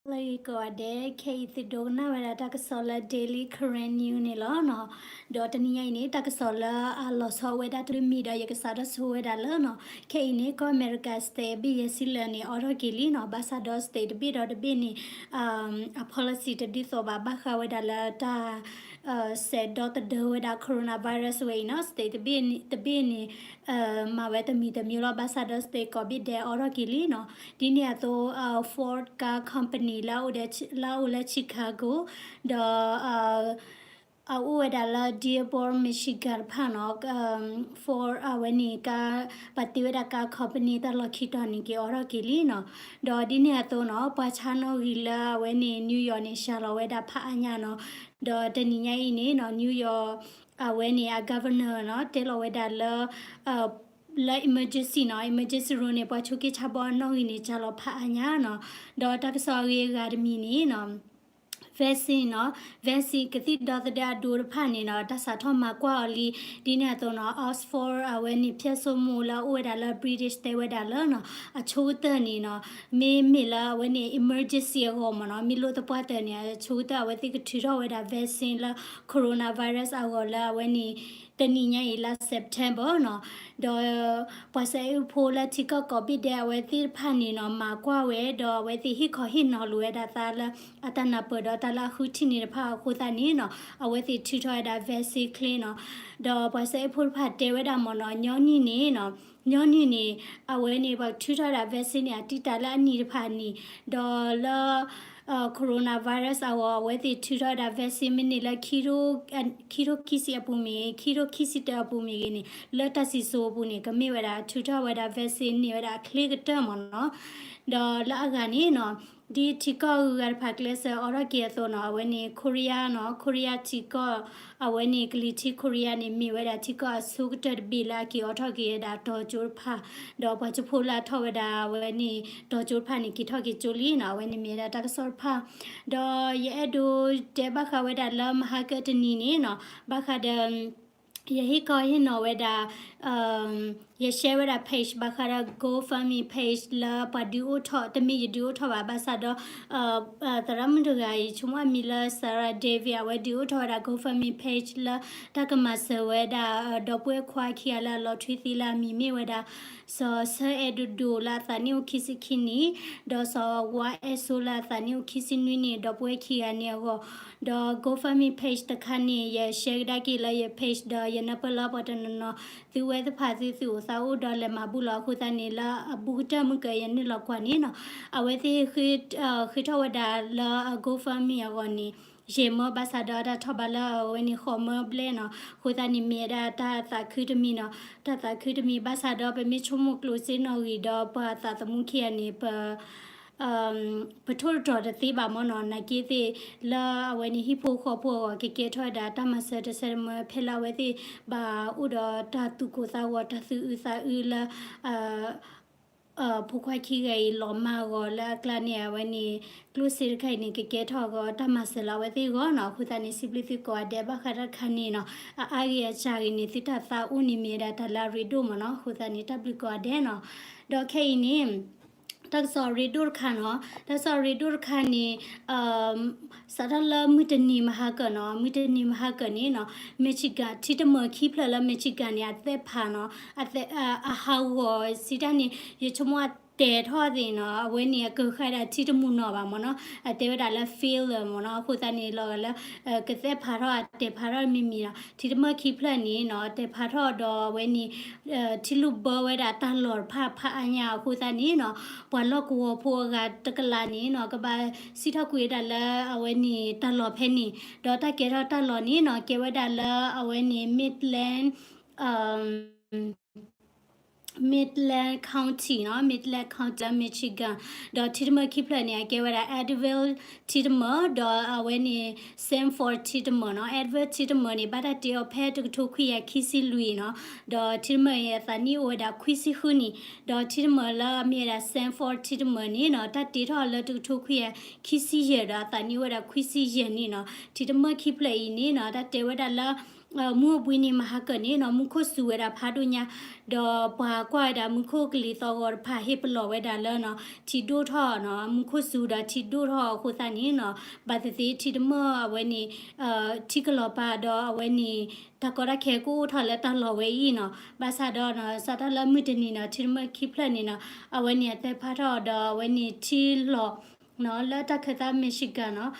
လၢဂ့ၤကိးဂၤဒဲး, ခဲအံၤသုဒိကနၣ်ဝဲဒၣ်တၢ်ကစီၣ်လၢ Daily Karen News န့ၣ်လီၤနီၤ. ဒီးတနံၤညါအံၤန့ၣ် တၢ်ကစီၣ်လၢအလီၤဆီဝဲဒၣ်တမံၤဒီး ယကစးထီၣ်ဆိဝဲဒၣ်လၢနီၤ. ခဲအံၤန့ၣ် ကီၢ်အမဲရကၤ state ဘ့ၣ်ယဲၢ်ဆံလၢာ်န့ၣ် အိးထီၣ်က့ၤလံနီၤ. ဘၣ်ဆၣ်ဒီး state တဘ့ၣ်ဒီးတဘ့ၣ်န့ၣ် အ policy တဒ်သိးဘၣ် ဘၣ်ဃးဝဲဒၣ်လၢတၢ် စဲးဒီသဒၢဝဲဒၣ် coronavirus ဝဲအံၤနီၤ. state တဘ့ၣ်န့ၣ် တဘ့ၣ်န့ၣ် မၤဝဲတမံၤတမံၤလီၤ. ဘၣ်ဆၣ်ဒီး state ကိးဘ့ၣ်ဒဲးအိးထီၣ်က့ၤလံနီၤ. ဒ်န့ၣ်အသိး Ford ကါ company လၢအအိၣ်လၢ Chicago ဒီး အအိၣ်ဝဲဒၣ်လၢ Dearborn Michigan တဖၣ်နီၤ. Ford အဝဲန့ၣ် ကါ ပှၤတ့ဝဲဒၣ်ကါ company တၢ်လီၢ်ခံတီၤန့ၣ် က့ၤအိးထီၣ်က့ၤလံနီၤ. ဒီးဒ်န့ၣ်အသိးနီၤ ပှၤဆါနီၣ်ဂံၢ်လၢအဝဲန့ၣ် New York န့ၣ် စှၤလီၤဝဲဒၣ်ဖးအါညါနီၤ. ဒီးတနံၤညါအံၤန့ၣ်နီၤ New York အဝဲန့ၣ် အ governor နီၤ တဲလီၤဝဲဒၣ်လၢ လၢ emergency နီၤ emergency room န့ၣ် ပှၤဆိးက့ဆါဘီအနီၣ်ဂံၢ်န့ၣ် စှၤလီၤဖးအါညါနီၤ. ဒီးတၢ်ကစီၣ်အဂ့ၤအဂၤတမံၤန့ၣ်နီၤ vaccine နီၤ vaccine ကသံၣ်ဒီသဒၢအဒိတဖၣ်န့ၣ်နီၤ တၢ်စးထီၣ်မၤကွၢ်အီၤလံ. ဒ်န့ၣ်အသိးနီၤ Oxford အဝဲန့ၣ် ဖၠၣ်စိမိၣ်လၢအအိၣ်ဝဲဒၣ်လၢ British တဲဝဲဒၣ်လၢနီၤ အဆိကတၢၢ်န့ၣ်နီၤ မ့မ့ၢ်လၢအဝဲန့ၣ် emergency အဂီၢ်မ့ၢ်နီၤ မ့ၢ်လိၣ်သပှၢ်တၢၢ်န့ၣ် အဆိကတၢၢ်အဝဲသ့ၣ်ကထုးထီၣ်ဝဲဒၣ် vaccine လၢ coronavirus အဂီၢ်လၢအဝဲန့ၣ် တနံၤညါအံၤလၢ September နီၤ. ဒီးပှၤစဲအ့ၣ်ဖိလၢထံကီၢ်ကိးဘ့ၣ်ဒဲးအဝဲသ့ၣ်တဖၣ်န့ၣ်နီၤ မၤကွၢ်ဝဲ ဒီးအဝဲသ့ၣ်ဟ့ၣ်ခီဟ့ၣ်နီၤလိာ်ဝဲဒၣ်သးလၢ အတၢ်နၢ်ပၢၢ်ဒီးတၢ်လၢအဃုထံၣ်န့ၣ်တဖၣ်အဃိသတးန့ၣ်နီၤ အဝဲသ့ၣ်ထုးထီၣ်ဝဲဒၣ် vaccine ချ့နီၤ. ဒီးပှၤစဲအ့ၣ်ဖိတဖၣ်တဲဝဲဒၣ်မ့ၢ်နီၤ ညီနုၢ်န့ၣ်နီၤ ညီနုၢ်န့ၣ် အဝဲန့ၣ် ပှၤထုးထီၣ်ဝဲဒၣ် vaccine န့ၣ် အတံာ်တာ်လၢအနံၣ်တဖၣ်န့ၣ် ဒီးလၢ coronavirus အဂီၢ် အဝဲသ့ၣ်ထုးထီၣ်ဝဲဒၣ် vaccine မ့ၢ်န့ၣ်လၢ ခံထိခံဆံအပူၤမ့ၢ်ဂ့ၤ ခံထိခံဆံတၢအပူၤမ့ၢ်ဂ့ၤန့ၣ် လၢတၢ်စံၣ်စိၤအပူၤန့ၣ် ကမ့ၢ်ဝဲဒၣ်ထုးထီၣ်ဝဲဒၣ် vaccine န့ၢ်ဝဲဒၣ်အချ့ကတၢၢ်မ့ၢ်နီၤ. ဒီးလၢအဂၤန့ၣ်နီၤ ဒ်ထံကီၢ်ဂုၤဂၤတဖၣ်ကျဲးစၢးအိးထီၣ်က့ၤအသိးနီၤ အဝဲန့ၣ် Korea နီၤ Korea ထံကီၢ် အဝဲန့ၣ် ကလံၤထံး Korea န့ၣ် မ့ၢ်ဝဲဒၣ်ထံကီၢ်အဆိကတၢၢ်တဘ့ၣ်လၢအက့ၤအိးထီၣ်က့ၤဝဲဒၣ်တီၤကၠိတဖၣ် ဒီးပှၤကၠိဖိလၢအထီၣ်ဝဲဒၣ်အဝဲန့ၣ် တီၤကၠိတဖၣ်န့ၣ် က့ၤထီၣ်က့ၤကၠိလံနီၤ အဝဲန့ၣ်မ့ၢ်ဝဲဒၣ်တၢ်ကစီၣ်တဖၣ် ဒီးယအဲၣ်ဒိးတဲဘၣ်ဃးဝဲဒၣ်လၢမဟါကတနံၤန့ၣ်နီၤ ဘၣ်ဃးဒီး ယဟ့ၣ်ခီဟ့ၣ်နီၤဝဲဒၣ် ယ share ဝဲဒၣ် page ဘၣ်ဃးဒီး GoFundMe page လၢပှၤဒုးအိၣ်ထီၣ် တမ့ၢ်ယဒုးအိၣ်ထီၣ်ဘၣ် ဘၣ်ဆၣ်ဒီး သရၣ်မုၣ်တဂၤအံၤ ဆိကမိၣ်အမံၤလၢ Sarah David အဝဲဒုးအိၣ်ထီၣ်ဝဲဒၣ် GoFundMe page လၢတၢ်ကမၤစၢၤဝဲဒၣ် ဒီပုၢ်ဝဲၢ်ခွါခံဂၤလၢအလီၤထွံသံလၢအမံၤမ့ၢ်ဝဲဒၣ် စီၤဆၢအဲၣ်ဒိၣ်ဒိၣ်လၢအသးနံၣ်အိၣ်ခံဆံခံနံၣ်, ဒီးစီၤဝါအဲၣ်စိလၢအသးနံၣ်အိၣ်ခံဆံနွံနံၣ် ဒီပုၢ်ဝဲၢ်ခံဂၤန့ၣ်အဂီၢ်, ဒီး GoFundMe page တခါန့ၣ် ယshareကဒါက့ၤလၢယ page ဒီးယနၢ်ပၢၢ်လၢပှၤတနီၤနီၤ သုဝဲသ့ၣ်တဖၣ်သုသုအိၣ်သးအိၣ်ဒီးလဲၤမၤဘူၣ်လီၤအဃိသတးန့ၣ် လၢအဘူးကတၢၢ်မုၢ်ကယနုာ်လီၤကွၢ်န့ၣ်နီၤ, အဝဲသ့ၣ် ဃ့ထီၣ်ဝဲဒၣ်လၢ GoFundMe အဂီၢ်န့ၣ် ယဲၢ်မၢဘၣ်ဆၣ်ဒီးတၢ်ထီၣ်ဘးလၢအဝဲန့ၣ်ဃိးမၢဘျဲၣ်နီၤ, အဃိသတးန့ၣ်မ့ၢ်ဝဲဒၣ်တၢ်သးခုတမံၤနီၤ, တၢ်သးခုတမံၤဘၣ်ဆၣ်ဒီး ပမ့ၢ်ဆိကမိၣ်ကျိၣ်စ့နီၣ်ဂံၢ်ဒီးပှၤသးသမူခံဂၤန့ၣ် ပ ပထိၣ်တတြီၤတသ့ဘၣ်မ့ၢ်နီၤ, နာ်က့သ့ၣ်လၢအဝဲန့ၣ်ဟံၣ်ဖိဃီဖိအဂီၢ် ကကဲထီၣ်ဝဲဒၣ်တၢ်မၤစၢၤတဆဲးတမၢ ဖဲလၢအဝဲသ့ၣ်ဘၣ်အိၣ်ဒီးတၢ်သူၣ်ကိၢ်သးဂီၤ တၢ်သူၣ်အုးသးအုးလၢ ဖိခွါခံဂၤအံၤလီၤမၢ်အဂီၢ်လၢအကျါန့ၣ် အဝဲန့ၣ် ကျိၣ်စ့တခါအံၤန့ၣ် ကကဲထီၣ်အဂီၢ်တၢ်မၤစၢၤလၢအဝဲသ့ၣ်အဂီၢ်နီၤ, အဃိသတးန့ၣ် စံးဘျုးသုကိးဂၤဒဲး ဘၣ်ဃးတၢ်တခါန့ၣ်နီၤ, အအါဂ့ၤအစှၤဂ့ၤန့ၣ် သုတၢ်သးအိၣ်န့ၣ်မ့ၢ်ဝဲဒၣ်တၢ်လၢအရ့ဒိၣ်မ့ၢ်နီၤ, အဃိသတးန့ၣ် တၢ်ဘျုးကိးဂၤဒဲးနီၤ, ဒီးခဲအံၤန့ၣ် တၢ်ကစီၣ်အရ့ဒိၣ်တခါနီၤ, တၢ်ကစီၣ်အရ့ဒိၣ်တခါန့ၣ် စးထီၣ်လၢမုၢ်တနံၤမဟါကၢၢ်နီၤ, မုၢ်တနံၤမဟါကၢၢ်န့ၣ်နီၤ, Michigan ထံတမၢၢ်ခံဖျၢၣ်လၢ Michigan န့ၣ် အသဲၣ်ဖးနီၤ, အသဲၣ် အဟးဂီၤစံးတၢ်န့ၣ် ယဆိကမိၣ်အတဲာ်ထီၣ်သ့ၣ်နီၤ, အဝဲန့ၣ် အကဃာ်ဒၣ်ထံတမူနီၤဘၣ်မ့ၢ်နီၤ, အတဲဝဲဒၣ်လၢ failure မ့ၢ်နီၤ, အဃိသတးန့ၣ် လီၤဂာ်လၢ ကသဲၣ်ဖးထီၣ် အတဲာ်ဖးထီၣ်မ့မ့ၢ်နီၤ, ထံတမၢၢ်ခံဖျၢၣ်န့ၣ်နီၤ, တဲာ်ဖးထီၣ်ဒီးအဝဲန့ၣ် ထံလုၢ်ဘၢဝဲဒၣ်တၢ်လီၢ်တဖၣ်ဖးအါညါအဃိသတးန့ၣ်နီၤ, ပှၤလီၢ်ကဝီၤဖိအဂၤတကလးန့ၣ်နီၤ, ကဘၣ်စံးထီၣ်ကွံာ်ဝဲဒၣ်လၢအဝဲန့ၣ်တၢ်လီၢ်ဖဲန့ၣ်, ဒီးတၢ်ကဲထီၣ်တၢ်လီၢ်န့ၣ်နီၤ, ကဲဝဲဒၣ်လၢအဝဲန့ၣ် Midland Midland County နီၤ, Midland County လၢ Michigan, ဒီးထံတမၢၢ်ခံဖျၢၣ်န့ၣ် အကဲဝဲဒၣ် Advil ထံတမၢၢ် ဒီးအဝဲန့ၣ် Sanford ထံတမၢၢ်နီၤ, Advil ထံတမၢၢ်န့ၣ် ဘၣ်တၢ်တ့အီၤဖဲတကထိခွံကယၤခံဆံလွံၢ်နီၤ, ဒီးထံတမၢၢ်အံၤအသးနံၣ်အိၣ်ဝဲဒၣ်ခွံဆံဃုနံၣ်, ဒီးထံတမၢၢ်လၢအမ့ၢ်ဝဲဒၣ် Sanford ထံတမၢၢ်န့ၣ်နီၤ, တၢ်တ့ထီၣ်လၢတကထိခွံကယၤခံဆံယဲၢ်ဒီးအသးနံၣ်အိၣ်ဝဲဒၣ်ခွံဆံယဲၢ်နံၣ်နီၤ, ထံတမၢၢ်ခံဖျၢၣ်အံၤန့ၣ်နီၤ, တၢ်တဲဝဲဒၣ်လၢ မုၢ်အိၣ်ဘှံးနံၤမဟါကၢန့ၣ်နီၤ မူခိၣ်စူၤဝဲဒၣ်ဖးဒိၣ်ညါ, ဒီးပှၤကွၢ်ဝဲဒၣ်မူခိၣ်ကလံၤသီဂီၤတဖၣ်ဟ့ၣ်ပလီၢ်ဝဲဒၣ်လၢနီၤ ထံဒိၣ်ထီၣ်နီၤ မူခိၣ်စူၤဒီးထံဒိၣ်ထီၣ်အဃိသတးန့ၣ်နီၤ ဘၣ်သ့ၣ်သ့ၣ်ထံတမၢၢ်အဝဲန့ၣ် ထံကလီၤပၤဒီးအဝဲန့ၣ် တၢ်ကီတၢ်ခဲကအိၣ်ထီၣ်လၢတၢ်လီၢ်ဝဲအံၤနီၤ ဘၣ်ဆၣ်ဒီးနီၤ စးထီၣ်လၢမုၢ်တနံၤနီၤ ထံတမၢၢ်ခံဖျၢၣ်န့ၣ်နီၤ အဝဲန့ၣ်အတဲဖးထီၣ်ဒီးအဝဲန့ၣ်ထံလီၤ နီၤ လၢတၢ်ခၢၣ်သး Michigan နီၤ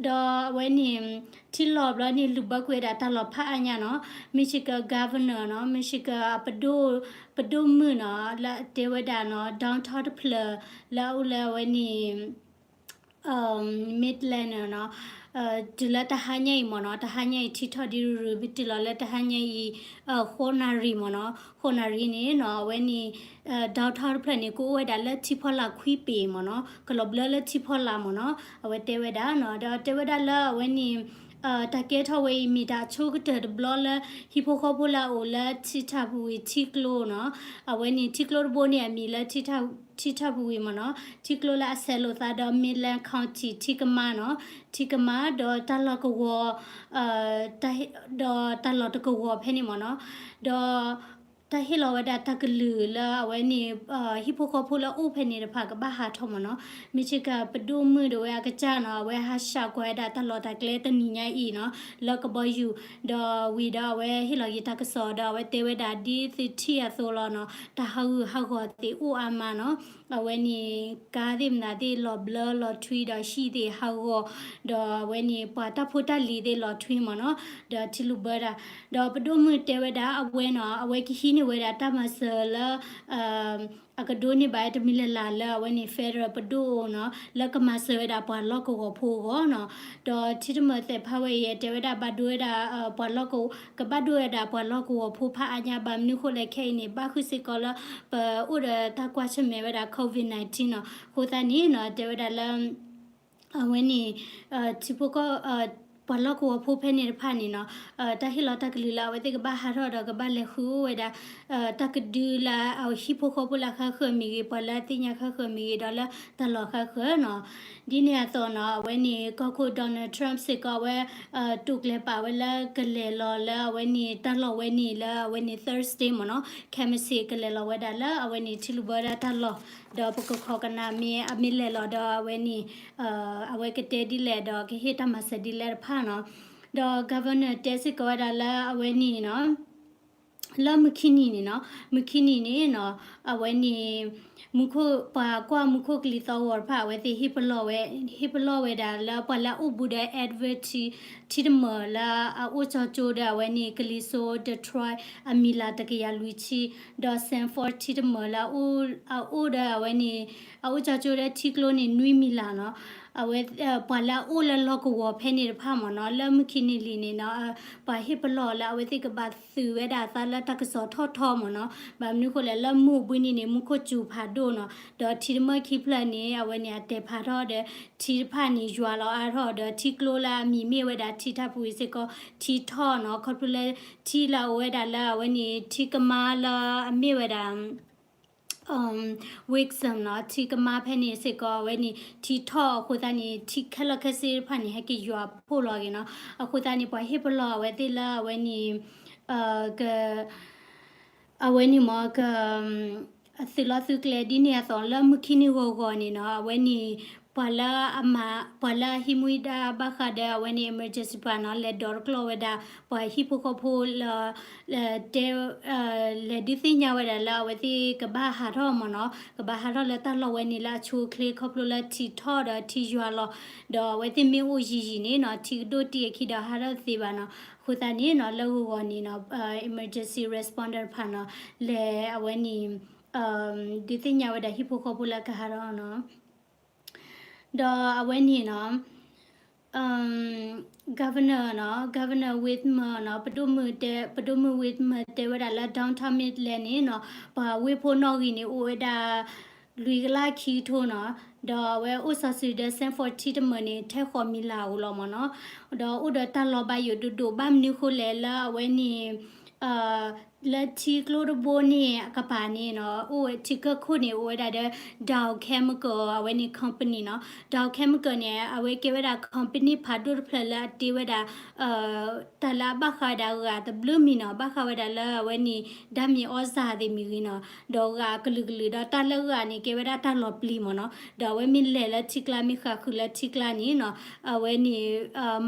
ဒီးအဝဲန့ၣ် ထံလီၤဘျီန့ၣ် လူၤဘၢကွံာ်ဝဲဒၣ်တၢ်လီၢ်ဖးအါညါနီၤ Michigan Governor နီၤ Michigan အပဒိၣ် ပဒိၣ်မုၣ်နီၤ လၢအတဲဝဲဒၣ်နီၤ downtown တဖျၢၣ် လၢအအိၣ်လၢအဝဲန့ၣ် Midland နီၤ တုၤလၢတဟါညါအံၤမ့ၢ်နီၤ တဟါညါအံၤထံထီၣ်ဒံးရူၤရူၤ တုၤလီၤလၢတဟါညါအံၤ ဃိးနၣ်ရံၣ်မ့ၢ်နီၤ ဃိးနၣ်ရံၣ်န့ၣ်နီၤ အဝဲန့ၣ် downtown တဖျၢၣ်န့ၣ် ကအိၣ်ဝဲဒၣ်လၢထံဖီလာ်ခွံပ့ၤမ့ၢ်နီၤ ကလီၤဘျၢလၢထံဖီလာ်မ့ၢ်နီၤ အဝဲတဲဝဲဒၣ်နီၤ ဒီးတဲဝဲဒၣ်လၢအဝဲန့ၣ် တၢ်ကဲထီၣ်ဝဲအံၤမ့ၢ်တၢ်အဆိကတၢၢ်တဘျီလၢ ဟံၣ်ဖိဃီဖိလၢအအိၣ်လၢထံထၣ်ပူၤဝံၤထံကျိနီၤ အဝဲန့ၣ်ထံကျိတဘိန့ၣ်အမံၤလၢ ထံထၣ်ပူၤဝံၤမ့ၢ်နီၤ ထံကျိလၢအဆဲးလိာ်သးဒီး Midland County ထံကမါနီၤ ထံကမါဒီးတၢ်လီၢ်ကဝီၤ ဒီးတၢ်လီၢ်တကဝီၤဖဲန့ၣ်မ့ၢ်နီၤ ဒီး တၢ်ဟ့ၣ်လီၤဝဲဒၣ်တၢ်ကလုၢ်လၢအဝဲန့ၣ် ဟံၣ်ဖိဃီဖိလၢအအိၣ်ဖဲန့ၣ်တဖၣ်ကဘၣ်ဟးထီၣ်မ့ၢ်နီၤ Michigan ပဒိၣ်မုၣ်ဒီးဝဲအကစၢ်နီၤ အဝဲဟးဆှးကွၢ်ဝဲဒၣ်တၢ်လီၢ်တၢ်ကျဲတနံၤညါအံၤနီၤ လၢကဘီယူၤ ဒီးဝံၤဒီးအဝဲဟ့ၣ်လီၤက့ၤတၢ်ကစီၣ်ဒီးအဝဲတဲဝဲဒၣ်ဒ်သုထံၣ်အသိးလီၤနီၤ တၢ်ဟးဂူာ်ဟးဂီၤသ့ၣ်အိၣ်အါမးနီၤ အဝဲန့ၣ် ကါသ့ၣ်မနုၤသ့ၣ်လီၤဘျၢလီၤထွံဒီးဟံၣ်သ့ၣ်ဟးဂီၤ ဒီးအဝဲန့ၣ် ပှၤတၢ်ဖိတၢ်လံၤသ့ၣ်လီၤထွံမ့ၢ်နီၤ ဒီးထံလူၤဘၢဒၣ် ဒီးပဒိၣ်မုၣ်တဲဝဲဒၣ်အဝဲနီၤ အဝဲကဟံးန့ၢ်ဝဲဒၣ်တၢ်မၤစၢၤလၢ အကဒိးန့ၢ်ဘၣ်တမံၤလၢ်လၢ်လၢအဝဲန့ၣ် federal ပဒိၣ်အအိၣ်နီၤ လၢကမၤစၢၤဝဲဒၣ်ပှၤလီၢ်ကဝီၤဖိအဂီၢ်နီၤ ဒီးထံတမၢၢ်သဲးဖးဝဲအံၤ တဲဝဲဒၣ်ဘၣ်ဒိဝဲဒၣ် ပှၤလီၢ်ကဝီၤ ကဘၣ်ဒိဝဲဒၣ်ပှၤလီၢ်ကဝီၤဖိဖးအါညါ ဘၣ်မနုၤဃိလဲၣ်ခဲအံၤန့ၣ် ဘၣ်ဃုာ်စ့ၢ်ကီးလၢ ပအိၣ်ဒီးတၢ်ကွၢ်ဆၢၣ်မဲာ်ဝဲဒၣ် COVID nineteen နီၤ အဃိသတးန့ၣ်နီၤ တဲဝဲဒၣ်လၢ အဝဲန့ၣ် ထံဖိကီၢ် ပှၤလီၢ်ကဝီၤဖိဖဲန့ၣ်တဖၣ်န့ၣ်နီၤ တၢ်ဟ့ၣ်လီၤတၢ်ကလုၢ်လၢအဝဲသ့ၣ်ကဘၣ်ဟးထီၣ်ဒီးကဘၣ်လဲၤဃုအိၣ်ဝဲဒၣ် တၢ်ကဒုလၢအဟံၣ်ဖိဃီဖိလၢအဃၣ်ဃၢၤမ့ၢ်ဂ့ၤ ပှၤလၢအသ့ၣ်ညါဃၣ်ဃၢၤမ့ၢ်ဂ့ၤ ဒီးလၢတၢ်လီၢ်ဃၣ်ဃၢၤနီၤ ဒ်န့ၣ်အသိးနီၤ အဝဲန့ၣ် ကီၢ်ခိၣ် Donald Trump စ့ၢ်ကီးအဝဲ တိာ်ကျဲၤပာ်ဝဲလၢကလဲၤလီၤလၢအဝဲန့ၣ် တၢ်လီၢ်ဝဲန့ၣ်လၢအဝဲန့ၣ် Thursday မ့ၢ်နီၤ ခဲမုၢ်ဆ့ၣ်ကလဲၤလီၤဝဲဒၣ်လၢအဝဲန့ၣ် ထံလူၤဘၢဒၣ်တၢ်လီၢ် ဒီးပကခိးကနၣ်မ့ၢ် အမ့ၢ်လဲၤလီၤဒီးအဝဲန့ၣ် အဝဲကတဲဒ်လဲၣ်ဒီးကဟ့ၣ်တၢ်မၤစၢၤဒ်လဲၣ်တဖၣ်နီၤ ဒီး Governor တဲစ့ၢ်ကီးဝဲဒၣ်လၢအဝဲန့ၣ်နီၤ လၢမုၢ်ခံနံၤန့ၣ်နီၤ မုၢ်ခံနံၤန့ၣ်နီၤ အဝဲန့ၣ် မူခိၣ် ပှၤကွၢ်မူခိၣ်ကလံၤသီဂီၤတဖၣ် အဝဲသ့ၣ်ဟ့ၣ်ပလီၢ်ဝဲ ဟ့ၣ်ပလီၢ်ဝဲဒၣ်လၢပှၤလၢအအိၣ်ဘူးဒီး advert ထံတမၢၢ်လၢအအိၣ်ကၠီကၠိဒီးအဝဲန့ၣ် ကလံၤစိး Detroit အမံၤလၢ်တကယၤလွံၢ်ဆံ ဒီး Sanford ထံတမၢၢ်လၢအအိၣ်ဒီးအဝဲန့ၣ် အအိၣ်ကၠီကၠိဒီးထံကျိန့ၣ်နွံမံၤလၢ်နီၤ အဝဲ ပှၤလၢအအိၣ်လၢလီၢ်ကဝီၤဖဲန့ၣ်တဖၣ်မ့ၢ်နီၤ လၢမုၢ်ခံနံၤလံၤန့ၣ်နီၤ ပှၤဟ့ၣ်ပလီၢ်လၢအဝဲသ့ၣ်ကဘၣ်သုးဝဲဒၣ်အသးလၢတၢ်ကစီၣ်ထီၣ်ထီမ့ၢ်နီၤ ဘၣ်မနုၤဃိလဲၣ် လၢမုၢ်အိၣ်ဘှံးနံၤန့ၣ် မူခိၣ်စူၤဖးဒိၣ်နီၤ ဒီးထံတမၢၢ်ခံဖျၢၣ်န့ၣ် အဝဲန့ၣ်အတဲာ်ဖးထီၣ်ဒီး ထံတဖၣ်န့ၣ်ယွၤလီၤအါထီၣ် ဒီးထံကျိလၢအမံၤမ့ၢ်ဝဲဒၣ်ထံထၣ်ပူၤစ့ၢ်ကီး ထံထီၣ်နီၤ ခီဖျိလၢထံလၢအအိၣ်ဝဲဒၣ်လၢအဝဲန့ၣ် ထံကမါလၢအမ့ၢ်ဝဲဒၣ် Wixom နီၤ ထံကမါဖဲန့ၣ်စ့ၢ်ကီး အဝဲန့ၣ် ထံထီၣ်အဃိသတးန့ၣ် ထံခဲလၢာ်ခဲဆ့တဖၣ်န့ၣ် ဟဲက့ၤယွၤဖှိၣ်လီၤက့ၤနီၤ အဃိသတးန့ၣ် ပှၤဟ့ၣ်ပလီၢ်အဝဲသ့ၣ်လၢအဝဲန့ၣ် က အဝဲန့ၣ်မ့ၢ် က အသုးလီၢ်သုးကျဲဒ်န့ၣ်အသိး လၢမုၢ်ခံနံၤဂီၤဂီၤန့ၣ်နီၤ အဝဲန့ၣ် ပှၤလၢအမၤ ပှၤလၢအဟံးမူဒါဘၣ်ဃးဒီးအဝဲန့ၣ် emergency ပှၤနီၤ လဲၤဒိးတကျီၢ်ဝဲဒၣ် ပှၤဟံၣ်ဖိဃီဖိလၢ တဲ လဲၤဒုးသ့ၣ်ညါဝဲဒၣ်လၢအဝဲသ့ၣ်ကဘၣ်ဟးထီၣ်မ့ၢ်နီၤ ကဘၣ်ဟးထီၣ်လၢတၢ်လီၢ်ဝဲန့ၣ်လၢအဆိအချ့ ခီဖျိလၢထံထီၣ်ဒီးထံယွၤလီၤ ဒီးအဝဲသ့ၣ်မ့ၢ်အိၣ်ယံာ်ယံာ်န့ၣ်နီၤ ထံကဒိၣ်တံၢ်အခံဒီးဟးထီၣ်တသ့ဘၣ်နီၤ အဃိသတးန့ၣ်နီၤ လၢဂီၤဂီၤန့ၣ်နီၤ emergency responder တဖၣ်နီၤ လဲၤအဝဲန့ၣ် ဒုးသ့ၣ်ညါဝဲဒၣ်ဟံၣ်ဖိဃီဖိလၢကဟးထီၣ်နီၤ ဒီးအဝဲန့ၣ်နီၤ Governor နီၤ Governor Whitmer နီၤ ပဒိၣ်မုၣ်တဲ ပဒိၣ်မုၣ် Whitmer တဲဝဲဒၣ်လၢ downtown Midland န့ၣ်နီၤ ပှၤဝ့ၢ်ဖိနီၣ်ဂံၢ်န့ၣ် အိၣ်ဝဲဒၣ် လွံၢ်ကလးခံကထိနီၤ ဒီးအဝဲအိၣ်စီၤစုၤဒီး Sanford ထံတမၢၢ်န့ၣ် ထဲဃိးမံၤလၢ်အိၣ်လီၤမ့ၢ်နီၤ ဒီးအိၣ်ဒီးတၢ်လီၤဘၣ်ယိၣ်ဒိၣ်ဒိၣ် ဘၣ်မနုၤဃိလဲၣ်လၢအဝဲန့ၣ် လၢထံကျိတဘိန့ၣ်အကပၤန့ၣ်နီၤ အိၣ်ဝဲထံကၢၢ်ခိၣ်န့ၣ် အိၣ်ဝဲဒၣ်ဒီး Dow Chemical အဝဲန့ၣ် company နီၤ. Dow Chemical န့ၣ် အဝဲကဲဝဲဒၣ် company ဖးဒိၣ်တဖျၢၣ်လၢအတ့ဝဲဒၣ် တၢ်လၢအဘၣ်ဃးဝဲဒၣ်ဂၤတဘျုးမံၤနီၤ, ဘၣ်ဃးဝဲဒၣ်လၢအဝဲန့ၣ် ဓာတ်မြေဩဇာ သ့ၣ်မ့ၢ်ဂ့ၤနီၤ, ဒီးဂၤအကလုာ်ကလုာ် ဒီးတၢ်လၢဂၤန့ၣ် ကဲဝဲဒၣ်တၢ်လီၤပျံၤမ့ၢ်နီၤ, ဒီးအဝဲမ့ၢ်လဲၤလၢထံကျါ မ့ၢ်ဃးဃုာ်လၢထံကျါန့ၣ်နီၤ အဝဲန့ၣ်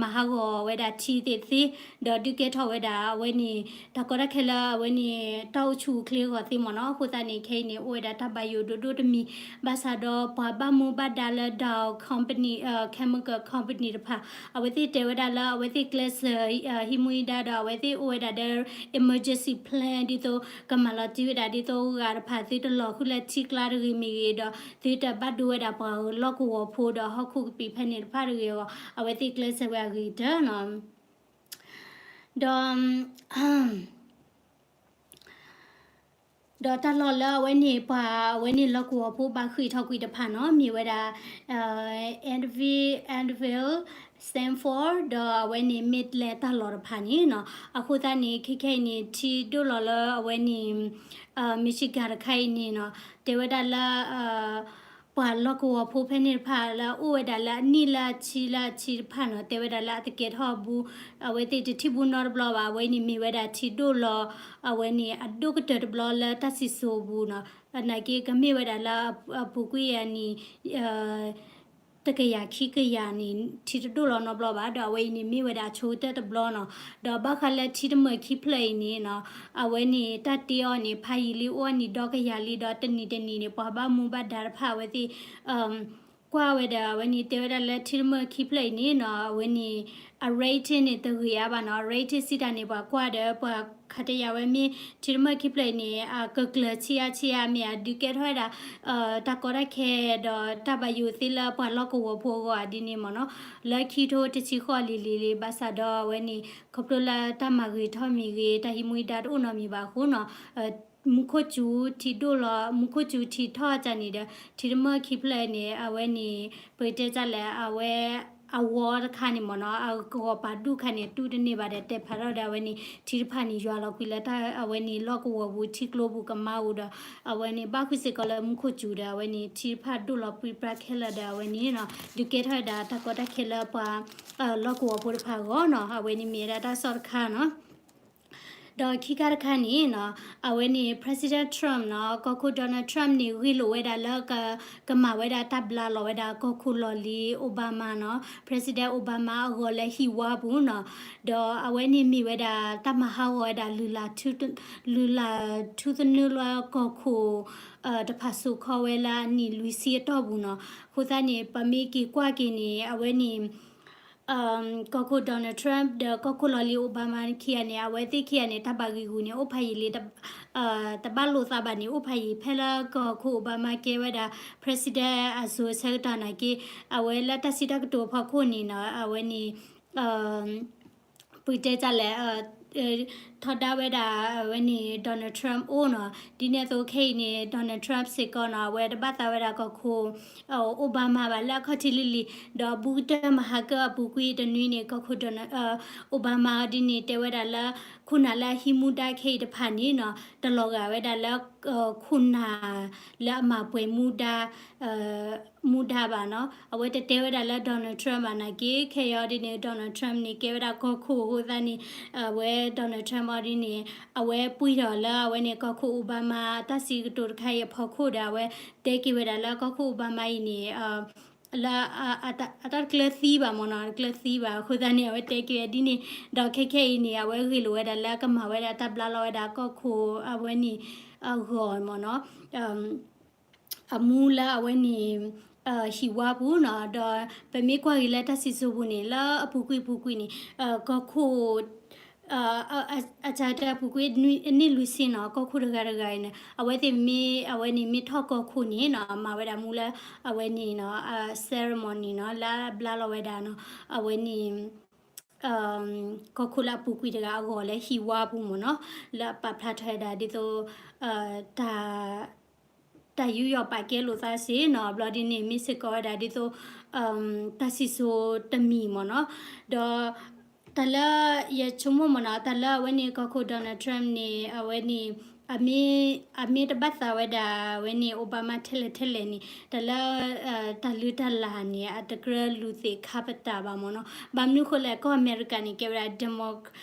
မၤဟးဂီၤဝဲဒၣ်ထံသ့ၣ်သ့, ဒီးဒုးကဲထီၣ်ဝဲဒၣ်အဝဲန့ၣ် တၢ်ကီတၢ်ခဲလၢအဝဲန့ၣ် တၢ်အိၣ်ဆူၣ်အိၣ်ချ့အဂီၢ်သ့မ့ၢ်နီၤ. အဃိသတးန့ၣ် ခဲအံၤန့ၣ် အိၣ်ဝဲဒၣ်တၢ်ဘၣ်ယိၣ်ဒိၣ်ဒိၣ်တမံၤ, ဘၣ်ဆၣ်ဒီးပှၤဘၣ်မူဘၣ်ဒါလၢ Dow company, chemical company တဖၣ် အဝဲသ့ၣ်တဲဝဲဒၣ်လၢအဝဲသ့ၣ်ကျဲးစၢး ဟံးမူဟံးဒါဒီး အဝဲသ့ၣ်အိၣ်ဝဲဒၣ်ဒီး emergency plan ဒ်သိး ကမၤလီၤတံၢ်ဝဲဒၣ်ဒ်သိးဂၤတဖၣ် သုတလီၤဃုာ်လၢထံကျါတဂ့ၤမ့ၢ်ဂ့ၤဒီး သုတဘၣ်ဒိဝဲဒၣ်ပှၤလီၢ်ကဝီၤဖိဒီးဟီၣ်ခိၣ်ကပံာ်ဖဲန့ၣ်တဖၣ်တဂ့ၤအဂီၢ် အဝဲသ့ၣ်ကျဲးစၢးဝဲအဂ့ၤကတၢၢ်နီၤ. ဒီး ဒီးတၢ်လီၢ်လၢအဝဲန့ၣ် ပှၤအဝဲန့ၣ်လီၢ်ကဝီၤဖိဘၣ်ဃ့ၢ်ထီၣ်ကွံာ်တဖၣ်နီၤ မ့ၢ်ဝဲဒၣ် Anvil, Anvil, Stanford ဒီးအဝဲန့ၣ် Midland တၢ်လီၢ်တဖၣ်န့ၣ်နီၤ. အဃိသတးန့ၣ် ခဲခဲအံၤန့ၣ် ထံဒိၣ်လီၤလၢအဝဲန့ၣ် Michigan တခါအံၤန့ၣ်နီၤ တဲဝဲဒၣ်လၢ ပှၤလီၢ်ကဝီၤဖိဖဲန့ၣ်တဖၣ်လၢအအိၣ်ဝဲဒၣ်လၢအနံၣ်လၢအဆံလၢအဆံတဖၣ်နီၤ တဲဝဲဒၣ်လၢအတကဲထီၣ်ဘူး အဝဲသ့ၣ်တထံၣ်ဘူးနီတဘျီဘၣ်. အဝဲအံၤန့ၣ်မ့ၢ်ဝဲဒၣ်ထံဒိၣ်လီၤ အဝဲန့ၣ်အဒိၣ်ကတၢၢ်တဘျီလၢတၢ်စံၣ်စိၤအပူၤနီၤ. နာ်က့ကမ့ၢ်ဝဲဒၣ်လၢအပူၤကွံာ်အနံၣ် တကယၤခံကယၤန့ၣ် ထံတဒိၣ်လီၤနီတဘျီဘၣ်. ဒီးအဝဲအံၤန့ၣ်မ့ၢ်ဝဲဒၣ်အဆိကတၢၢ်တဘျီနီၤ. ဒီးဘၣ်ဃးလၢထံတမၢၢ်ခံဖျၢၣ်အံၤန့ၣ်နီၤ အဝဲန့ၣ်တၢ်တ့အီၤန့ၣ် ဖးယံာ်လံ အိၣ်အနံၣ်ဒီကယၤလံ ဒီးတနံၤတနံၤန့ၣ် ပှၤဘၣ်မူဘၣ်ဒါတဖၣ်အဝဲသ့ၣ် ကွၢ်ဝဲဒီး အဝဲန့ၣ်တဲဝဲဒၣ်လၢထံတမၢၢ်ခံဖျၢၣ်အံၤန့ၣ်နီၤ အဝဲန့ၣ် အ rating န့ၣ် တဂ့ၤအါဘၣ်နီၤ. အ rating စံးတၢ်န့ၣ် ပှၤကွၢ်ဒီး ပှၤခးတယာ်ဝဲမ့ၢ် ထံတမၢၢ်ခံဖျၢၣ်အံၤန့ၣ် အကကျၢၤဆံးအါဆံးအါ မ့ၢ်အဒုးကဲထီၣ်ဝဲဒၣ် တၢ်ကီတၢ်ခဲ ဒီးတၢ်ဘၣ်ယိၣ်သ့လၢပှၤလီၢ်ကဝီၤဖိအဂီၢ်ဒ်န့ၣ်မ့ၢ်နီၤ. လၢခံထိတဆံဃိးလံၤလံၤလံၤ ဘၣ်ဆၣ်ဒီးအဝဲန့ၣ် ခီဖျိလၢတၢ်မၤဂ့ၤထီၣ်မ့ၢ်ဂ့ၤ တၢ်ဟံးမူဟံးဒါတအိၣ်နီတမံၤဘၣ်အဃိနီၤ မူခိၣ်စူၤထံဒိၣ်လီၤ မူခိၣ်စူၤထံထီၣ်အကၢ်န့ၣ်ဒီး ထံတမၢၢ်ခံဖျၢၣ်န့ၣ် အဝဲန့ၣ် ပကတဲတၢ်လဲၣ် အဝဲ အဝီတခါန့ၣ်မ့ၢ်နီၤ အဂီၤပာ်ဒူၣ်ခါန့ၣ် တူၢ်တန့ၢ်ဘၣ်ဒီး တဲဖးထီၣ်ဒီး အဝဲန့ၣ် ထံတဖၣ်န့ၣ် ယွၤလီၤကွံာ်လၢ အဝဲန့ၣ် လီၢ်ကဝီၤပူၤ ထံကျိပူၤကမါပူၤဒီး အဝဲန့ၣ် ဘၣ်ဃုာ်စ့ၢ်ကီးလၢမူခိၣ်စူၤဒီး အဝဲန့ၣ် ထံတဖၣ်ဒိၣ်လီၤပြံပြါခဲလၢာ်ဒီး အဝဲန့ၣ်နီၤ ဒုးကဲထီၣ်ဝဲဒၣ်တၢ်ကီတၢ်ခဲလၢပှၤ လီၢ်ကဝီၤဖိတဖၣ်အဂီၢ်နီၤ အဝဲန့ၣ်မ့ၢ်ဝဲဒၣ်တၢ်ကစီၣ်တခါနီၤ ဒီးခံခါတခါန့ၣ်နီၤ အဝဲန့ၣ် President Trump နီၤ ကီၢ်ခိၣ် Donald Trump န့ၣ် ဂ့ၢ်လိာ်ဝဲဒၣ်လၢ ကမၤဝဲဒၣ်တၢ်ဘျါလီၤဝဲဒၣ်ကီၢ်ခိၣ်လီၢ်လံၤ Obama နီၤ President Obama အဂီၢ်လၢဟံၣ်ဝါပူၤနီၤ ဒီးအဝဲန့ၣ်မ့ၢ်ဝဲဒၣ်တၢ်မၤဟးဂီၤဝဲဒၣ် လုၢ်လၢ်ထူသနူလၢကီၢ်ခိၣ် တဖၣ်စိာ်ခီဝဲလၢအနံၣ်လွံၢ်ဆံအတီၢ်ပူၤနီၤ အဃိသတးန့ၣ် ပမ့ၢ်က့ၤကွၢ်က့ၤန့ၣ် အဝဲန့ၣ် ကီၢ်ခိၣ် Donald Trump ဒီးကီၢ်ခိၣ်လီၢ်လံၤ Obama ခံဂၤန့ၣ် အဝဲသ့ၣ်ခံဂၤန့ၣ် တၢ်ဘၣ်ဂ့ၢ်ဂူာ်န့ၣ် အိၣ်ဖးယံာ်လံ တဘၣ်လိာ်သးဘၣ်န့ၣ် အိၣ်ဖးယံာ် ဖဲလၢကီၢ်ခိၣ် Obama ကဲဝဲဒၣ် President အစိၤဆၢကတီၢ်နာ်က့ အဝဲလၢတၢ်စံးတၢ်ကတိၤအဖီခိၣ်န့ၣ်နီၤ အဝဲန့ၣ် ပကတဲတၢ်လဲၣ် ထီဒါဝဲဒၣ် အဝဲန့ၣ် Donald Trump အိၣ်နီၤ ဒ်န့ၣ်အသိးခဲအံၤန့ၣ် Donald Trump စ့ၢ်ကီးနီၤ အဝဲတဘၣ်သးဝဲဒၣ်ကီၢ်ခိၣ် Obama ဘၣ်လၢအခီၣ်ထံးလံၤလံၤ ဒီးဘူးကတၢၢ်မၤဟးဂီၤအပူၤကွံာ်တနွံန့ၣ် ကီၢ်ခိၣ် Donald Obama ဒ်န့ၣ် တဲဝဲဒၣ်လၢ ခိၣ်နၢ်လၢအဟံးမူဒါခဲအံၤတဖၣ်န့ၣ်နီၤ တလီၤဂာ်ဝဲဒၣ်လၢ ခိၣ်နၢ်လၢအမၤပှဲၤမူဒါ မူဒါဘၣ်နီၤ အဝဲတတဲဝဲဒၣ်လၢ Donald Trump ဘၣ်နာ်က့ ခဲအံၤဒ်န့ၣ် Donald Trump န့ၣ် ကဲဝဲဒၣ်ကီၢ်ခိၣ်အဃိသတးန့ၣ် အဝဲ Donald Trump အီၤဒ်န့ၣ် အဝဲပှံၢ်ထီၣ်လၢအဝဲန့ၣ် ကီၢ်ခိၣ် Obama တၢ်စံးကတိၤတခါအံၤအဖီခိၣ်ဒီး အဝဲတဲက့ၤဝဲဒၣ်လၢကီၢ်ခိၣ် Obama အံၤန့ၣ် လၢ အတၢ်တကျၢၤသံဘၣ်မ့ၢ်နီၤ တကျၢၤသံဘၣ် အဃိသတးန့ၣ် အဝဲတဲက့ၤဝဲဒ်န့ၣ် ဒီးခဲခဲအံၤန့ၣ် အဝဲဂ့ၢ်လိာ်ဝဲဒၣ်လၢကမၤဝဲဒၣ်တၢ်ဘျါလီၤဝဲဒၣ်ကီၢ်ခိၣ်အဝဲန့ၣ် အဂီၢ်မ့ၢ်နီၤ အမူလၢအဝဲန့ၣ် ဟံၣ်ဝါပူၤနီၤ ဒီးပမ့ၢ်ကွၢ်က့ၤလၢတၢ်စံၣ်စိၤပူၤန့ၣ် လၢအပူၤကွံာ်ပူၤကွံာ်န့ၣ် ကီၢ်ခိၣ် အစှၤတၢ်ပူၤကွံာ်အနံၣ်လွံၢ်ဆံနီၤ ကီၢ်ခိၣ်တဂၤတဂၤအံၤန့ၣ် အဝဲသ့ၣ်မ့ၢ် အဝဲန့ၣ်မ့ၢ်ထီၣ်ကီၢ်ခိၣ်န့ၣ်နီၤ မၤဝဲဒၣ်မူလၢ အဝဲန့ၣ်နီၤ ceremony နီၤ လၢအဘျါလီၤဝဲဒၣ်နီၤ အဝဲန့ၣ် ကီၢ်ခိၣ်လၢအပူၤကွံာ်တဂၤအဂီၢ်လၢဟံၣ်ဝါပူၤမ့ၢ်နီၤ လၢအပာ်ဖျါထီၣ်ဝဲဒၣ်ဒ်သိး တၢ် တၢ်ယူးယီၣ်ပာ်ကဲလိာ်သးစ့ၢ်နီၤ ဘျီဒ်န့ၣ် မ့ၢ်စ့ၢ်ကီးဝဲဒၣ်ဒ်သိး တၢ်စံၣ်စိၤတမံၤမ့ၢ်နီၤ ဒီး တၢ်လၢယဆိကမိၣ်မ့ၢ်နီၤ တၢ်လၢအဝဲန့ၣ် ကီၢ်ခိၣ် Donald Trump န့ၣ် အဝဲန့ၣ် အမ့ၢ်တဘၣ်သးဝဲဒၣ် အဝဲန့ၣ် Obama ထဲလဲၣ်ထဲလဲၣ်န့ၣ် တၢ်လၢ တၢ်လုၢ်တၢ်လၢ်န့ၣ် အတကြၢးလူၤသ့ၣ်ခါပတာ်ဘၣ်မ့ၢ်နီၤ. ဘၣ်မနုၤဃိလဲၣ် ကီၢ်အမဲရကၤန့ၣ် ကဲဝဲဒၣ်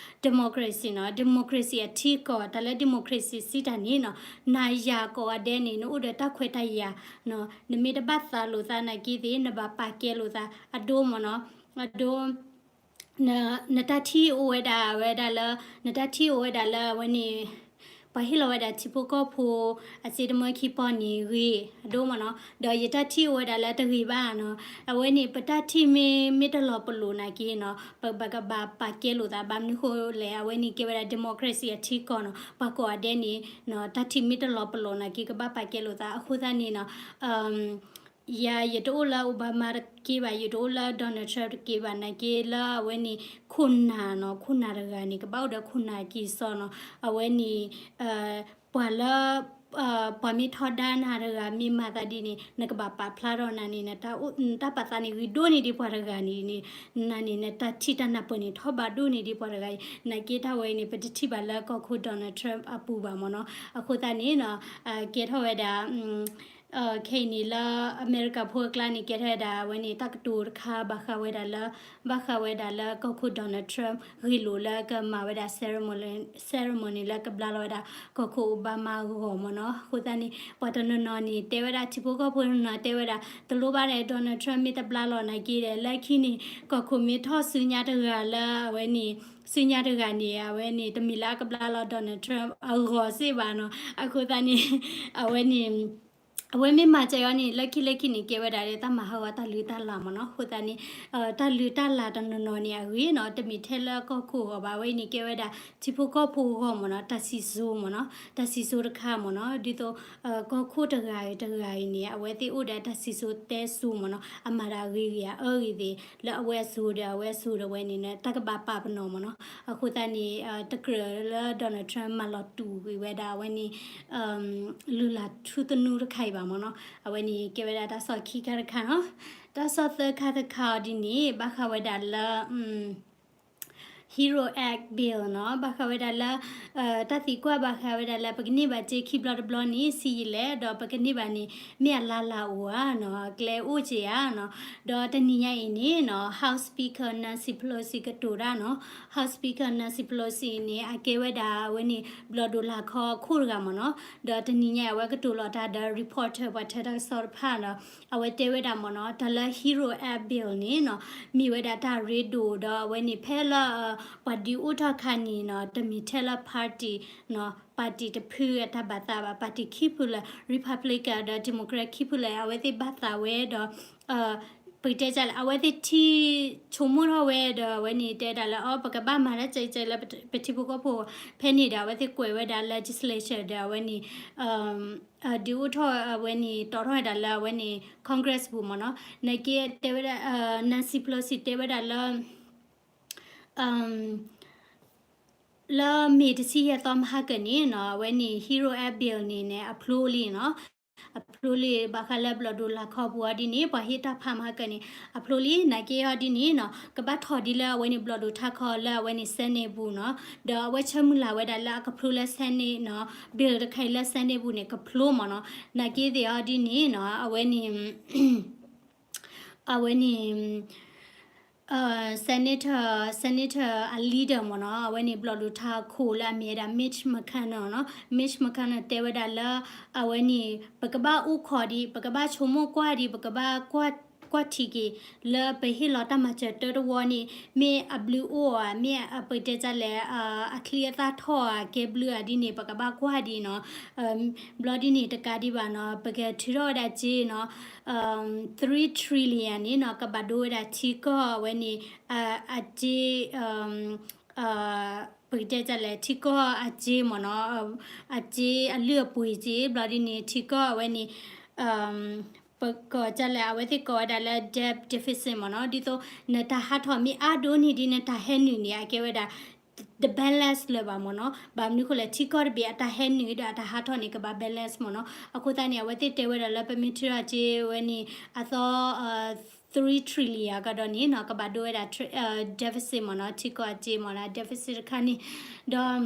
democracy နီၤ, democracy အထံကီၢ် တၢ်လၢ democracy စံးတၢ်န့ၣ်နီၤ နၤယၤကိးဂၤဒဲးန့ၣ် နအိၣ်ဒီးတၢ်ခွဲးတၢ်ယာ်နီၤ, နမ့ၢ်တဘၣ်သးလိာ်သးနာ်က့သ့ၣ် နဘၣ်ပာ်ကဲလိာ်သး အဒိမ့ၢ်နီၤ, အဒိ နတၢ်ထံၣ်အိၣ်ဝဲဒၣ်ဝဲဒၣ်လၢ နတၢ်ထံၣ်အိၣ်ဝဲဒၣ်လၢအဝဲန့ၣ် ပှၤဟ့ၣ်လီၤဝဲဒၣ်ထံဖိကီၢ်ဖိ အစ့တမၢခံပီၢ်န့ၣ်ဂ့ၤ အဒိမ့ၢ်နီၤ, ဒီးယတၢ်ထံၣ်အိၣ်ဝဲဒၣ်လၢတဂ့ၤဘၣ်နီၤ, အဝဲန့ၣ် ပတၢ်ထံၣ်မ့ၢ် မ့ၢ်တလီၤပလိာ်နာ်က့နီၤ ပဘၣ်ကဘၣ်ပာ်ကဲလိာ်သး ဘၣ်မနုၤဃိလဲၣ် အဝဲန့ၣ်ကဲဝဲဒၣ် democracy အထံကီၢ်နီၤ, ပှၤကိးဂၤဒဲးန့ၣ် တၢ်ထံၣ်မ့ၢ်တလီၤပလိာ်နာ်က့ ကဘၣ်ပာ်ကဲလိာ်သး အဃိသတးန့ၣ်နီၤ ယၤ ယတအိၣ်လၢ Obama တက့ဘၣ်, ယတအိၣ်လၢ Donald Trump တက့ဘၣ် နာ်က့လၢအဝဲန့ၣ် ခိၣ်နၢ်နီၤ, ခိၣ်နၢ်တဂၤန့ၣ် ကဘၣ်အိၣ်ဒီးခိၣ်နၢ်က့ၤစီနီၤ, အဝဲန့ၣ် ပှၤလၢ ပှၤမ့ၢ်ထီဒါနၤတဂၤ မ့ၢ်မၤသးဒ်န့ၣ် နကဘၣ်ပာ်ဖျါထီၣ်နၤန့ၣ် နတၢ်အိၣ် နတၢ်ပာ်သးန့ၣ် ဂ့ၤဒိၣ်န့ၢ်ဒံးပှၤတဂၤန့ၣ်န့ၣ် နၤန့ၣ် နတၢ်ထံၣ်တၢ်နၢ်ပၢၢ်န့ၣ် ထီၣ်ဘးဒိၣ်န့ၢ်ဒံးပှၤတဂၤအံၤ နာ်က့တၢ်ဝဲအံၤန့ၣ် ပတထံၣ်ဘၣ်လၢကီၢ်ခိၣ် Donald Trump အပူၤဘၣ်မ့ၢ်နီၤ, အဃိသတးန့ၣ်နီၤ ကဲထီၣ်ဝဲဒၣ် ခဲအံၤန့ၣ်လၢအမဲရကၤဖိအကျါန့ၣ် ကဲထီၣ်ဝဲဒၣ် အဝဲန့ၣ် တၢ်ကတိၤတခါ ဘၣ်ဃးဝဲဒၣ်လၢ ဘၣ်ဃးဝဲဒၣ်လၢကီၢ်ခိၣ် Donald Trump ဂ့ၢ်လိာ်လၢကမၤဝဲဒၣ် ceremony, ceremony လၢကဘျါလီၤဝဲဒၣ် ကီၢ်ခိၣ် Obama အဂီၢ်မ့ၢ်နီၤ, အဃိသတးန့ၣ် ပှၤတနီၤနီၤန့ၣ် တဲဝဲဒၣ် ထံဖိကီၢ်ဖိတနီၤတဲဝဲဒၣ် တလိၣ်ဘၣ်ဒီး Donald Trump မ့ၢ်တဘျါလီၤနာ်က့ဒီး လၢခံန့ၣ် ကီၢ်ခိၣ်မ့ၢ်ထီၣ်ဆူညါတဂၤလၢအဝဲန့ၣ် ဆူညါတဂၤန့ၣ် အဝဲန့ၣ် တမ့ၢ်လၢအကဘျါလီၤ Donald Trump အဂီၢ်စ့ၢ်ဘၣ်နီၤ, အဃိသတးန့ၣ် အဝဲန့ၣ် အဝဲမ့ၢ်မၤစၢၤအီၤန့ၣ် လၢခံလၢခံန့ၣ် ကဲဝဲဒၣ်လၢတၢ်မၤဟးဂီၤတၢ်လုၢ်တၢ်လၢ်မ့ၢ်နီၤ, အဃိသတးန့ၣ် တၢ်လုၢ်တၢ်လၢ်တနီၤနီၤန့ၣ် အဂ့ၤနီၤ တမ့ၢ်ထဲလၢကီၢ်ခိၣ်အဂီၢ်ဘၣ်, အဝဲအံၤန့ၣ် ကဲဝဲဒၣ် ထံဖိကီၢ်ဖိအဂီၢ်မ့ၢ်နီၤ, တၢ်စံၣ်စိၤမ့ၢ်နီၤ, တၢ်စံၣ်စိၤတခါမ့ၢ်နီၤ, ဒ်သိး ကီၢ်ခိၣ်တဂၤအံၤတဂၤအံၤန့ၣ် အဝဲသ့ၣ်အိၣ်ဒီးတၢ်စံၣ်စိၤတဲစိၤမ့ၢ်နီၤ, အမၤတၢ်အဂ့ၤဂ့ၤအအၢဂ့ၤသ့ၣ် လၢအဝဲအစိၤဒီးအဝဲအစိၤဒီးဝဲန့ၣ် တၢ်ကဘၣ်ပာ်ပနီၣ်မ့ၢ်နီၤ, အဃိသတးန့ၣ် တကြၢးလၢ Donald Trump မၤလီၤတူာ်ကွံာ်ဝဲဒၣ်အဝဲန့ၣ် လုၢ်လၢ်ထူသနူတခါအံၤဘၣ်မ့ၢ်နီၤ, အဝဲန့ၣ်ကဲဝဲဒၣ်တၢ်ဆီၣ်ခံခါတခါနီၤ, တၢ်ဆီၣ်သၢခါတခါအီၤဒ်န့ၣ် ဘၣ်ဃးဝဲဒၣ်လၢ Hero Act Bill နီၤ, ဘၣ်ဃးဝဲဒၣ်လၢ တၢ်သံကွၢ်ဘၣ်ဃးဝဲဒၣ်လၢ ပကန့ၢ်ဘၣ်စ့ခံဘျီတဘျီန့ၣ် ဆံးယံာ်လဲၣ်, ဒီးပကန့ၢ်ဘၣ်န့ၣ် မ့ၢ်အလါလၢအိၣ်ဧါနီၤ, အကျဲအိၣ်စ့ဧါနီၤ, ဒီးတနံၤညါအံၤန့ၣ်နီၤ House Speaker Nancy Pelosi ကတိၤတၢ်နီၤ, House Speaker Nancy Pelosi န့ၣ် အကဲဝဲဒၣ်အဝဲန့ၣ် ဘျီၣ်ဒိၣ်လၢ်ခီအခိၣ်တဂၤမ့ၢ်နီၤ, ဒီးတနံၤညါအံၤအဝဲကတိၤလီၤတၢ်ဒီး reporter ပှၤထၢတၢ်ကစီၣ်တဖၣ်ဒီး အဝဲတဲဝဲဒၣ်မ့ၢ်နီၤ, တၢ်လၢ Hero Act Bill န့ၣ်နီၤ မ့ၢ်ဝဲဒၣ်တၢ်ရ့ဒိၣ်ဒီး အဝဲန့ၣ်ဖဲလၢ ပှၤဒုးအိၣ်ထီၣ်ခါန့ၣ်နီၤ တမ့ၢ်ထဲလၢ party နီၤ party တဖုအတၢ်ဘၣ်သးဘၣ်, party ခံဖုလၢ Republican ဒီး Democrat ခံဖုလၢ အဝဲသ့ၣ်ဘၣ်သးဝဲဒီး ပကတဲဒ်လဲၣ် အဝဲသ့ၣ်ထံၣ်ဆိကမိၣ်ထီၣ်ဝဲဒီး အဝဲန့ၣ်တဲဒၣ်လၢ အီ ပကဘၣ်မၤတၢ်ကဲကဲလၢပထံဖိကီၢ်ဖိ ဖဲန့ၣ်ဒီး အဝဲသ့ၣ်ကွဲးဝဲဒၣ် legislature ဒီး အဝဲန့ၣ် ဒုးအိၣ်ထီၣ်အဝဲန့ၣ် တီထီၣ်ဝဲဒၣ်လၢအဝဲန့ၣ် Congress ပူၤမ့ၢ်နီၤ, နာ်က့တဲဝဲဒၣ် Nancy Pelosi တဲဝဲဒၣ်လၢ လၢမ့ၤတဆံယဲၢ်သီမဟါကၢန့ၣ်နီၤ အဝဲန့ၣ် Hero Act Bill န့ၣ်န့ၣ် အဖျိလံနီၤ, အဖျိလံ ဘၣ်ဃးလၢဘျီၣ်ဒိၣ်လၢ်ခီပူၤအီၤဒ်န့ၣ် ပှၤဟ့ၣ်တၢ်ဖးမဟါကၢန့ၣ် အဖျိလံ နာ်က့အီၤဒ်န့ၣ်နီၤ ကဘၣ်ထီၣ်ဒ်လၢအဝဲန့ၣ် ဘျီၣ်ဒိၣ်ထးခီလၢအဝဲန့ၣ် Senate ပူၤနီၤ, ဒီးအဝဲဆၢမုၢ်လၢ်ဝဲဒၣ်လၢအကဖျိလၢ Senate နီၤ bill တခါအံၤလၢ Senate ပူၤန့ၣ် ကဖျိမ့ၢ်နီၤ, နာ်က့သ့ၣ်အီၤဒ်န့ၣ်နီၤ အဝဲန့ၣ် အဝဲန့ၣ် Senator Senator အ leader မ့ၢ်နီၤ အဝဲန့ၣ် ဘျီၣ်ဒိၣ်ထးခိၣ်လၢအမ့ၢ်ဝဲဒၣ် Mitch McConnell နီၤ Mitch McConnell တဲဝဲဒၣ်လၢ အဝဲန့ၣ် ပကဘၣ်အိၣ်ခိးဒံး ပကဘၣ်ဆိကမိၣ်ကွၢ်ဒံး ပကဘၣ်ကွၢ်ထံက့ၤ လၢပဟ့ၣ်လီၤတၢ်မၤစၢၤတၢတဝီန့ၣ် မ့ၢ်အဘျုးအိၣ်ဧါ မ့ၢ်အပတဲတၢ်လဲၣ် အချံအသၣ်ထီၣ်ဧါ ကဲဘျုးဧါဒ်န့ၣ် ပကဘၣ်ကွၢ်ဒံးနီၤ ဘျီဒ်န့ၣ်တကးဒံးဘၣ်နီၤ ပကထုးထီၣ်ဝဲဒၣ်စ့နီၤ three trillion န့ၣ်နီၤ ကဘၣ်ဒိဝဲဒၣ်ထံကီၢ်အဝဲန့ၣ် အစ့ ပကတဲတၢ်လဲၣ် ထံကီၢ်အစ့မ့ၢ်နီၤ အစ့အလုၢ်အပှ့ၤစ့ ဘျီဒ်န့ၣ် ထံကီၢ်အဝဲန့ၣ် ပကတဲတၢ်လဲၣ် အဝဲသ့ၣ်ကိးဝဲဒၣ်လၢ debt deficit မ့ၢ်နီၤ ဒ်သိး နတၢ်ဟးထီၣ်မ့ၢ်အါဒိၣ်န့ၢ်ဒ်နတၢ်ဟဲနုာ်န့ၣ် အကဲဝဲဒၣ် the balance လၢၤဘၣ်မ့ၢ်နီၤ ဘၣ်မနုၤဃိလဲၣ် ထံကီၢ်တဘ့ၣ်အတၢ်ဟဲနုာ်ဒီးအတၢ်ဟးထီၣ်န့ၣ် ကဘၣ် balance မ့ၢ်နီၤ အဃိသတးန့ၣ် အဝဲသ့ၣ်တဲဝဲဒၣ်လၢပမ့ၢ်ထုးထီၣ်စ့ဝဲန့ၣ် အသီ three trillion ကဒီးန့ၣ်နီၤ ကဘၣ်ဒိဝဲဒၣ် deficit မ့ၢ်နီၤ ထံကီၢ်အစ့မ့ၢ်နီၤ deficit တခါန့ၣ် ဒီး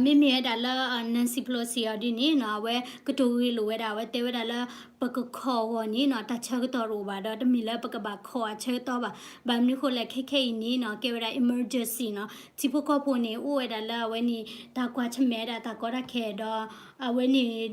မ့မ့ၢ်ဝဲဒၣ်လၢ Nancy Pelosi အီၤဒ်န့ၣ်နီၤ အဝဲကတိၤဂ့ၤလိာ်ဝဲဒၣ် အဝဲတဲဝဲဒၣ်လၢ ပကခိးအဂီၢ်န့ၣ်နီၤ တၢ်ဆၢကတီၢ်တအိၣ်ဘၣ်ဒီး တမ့ၢ်လၢပကဘၣ်ခိးအဆၢကတီၢ်ဘၣ်. ဘၣ်မနုၤဃိလဲၣ် ခဲခဲအံၤန့ၣ်နီၤ ကဲဝဲဒၣ် emergency နီၤ ထံဖိကီၢ်ဖိန့ၣ် အိၣ်ဝဲဒၣ်လၢအဝဲန့ၣ် တၢ်ကွၢ်ဆၢၣ်မဲာ်ဝဲဒၣ်တၢ်ကီတၢ်ခဲဒီး အဝဲန့ၣ်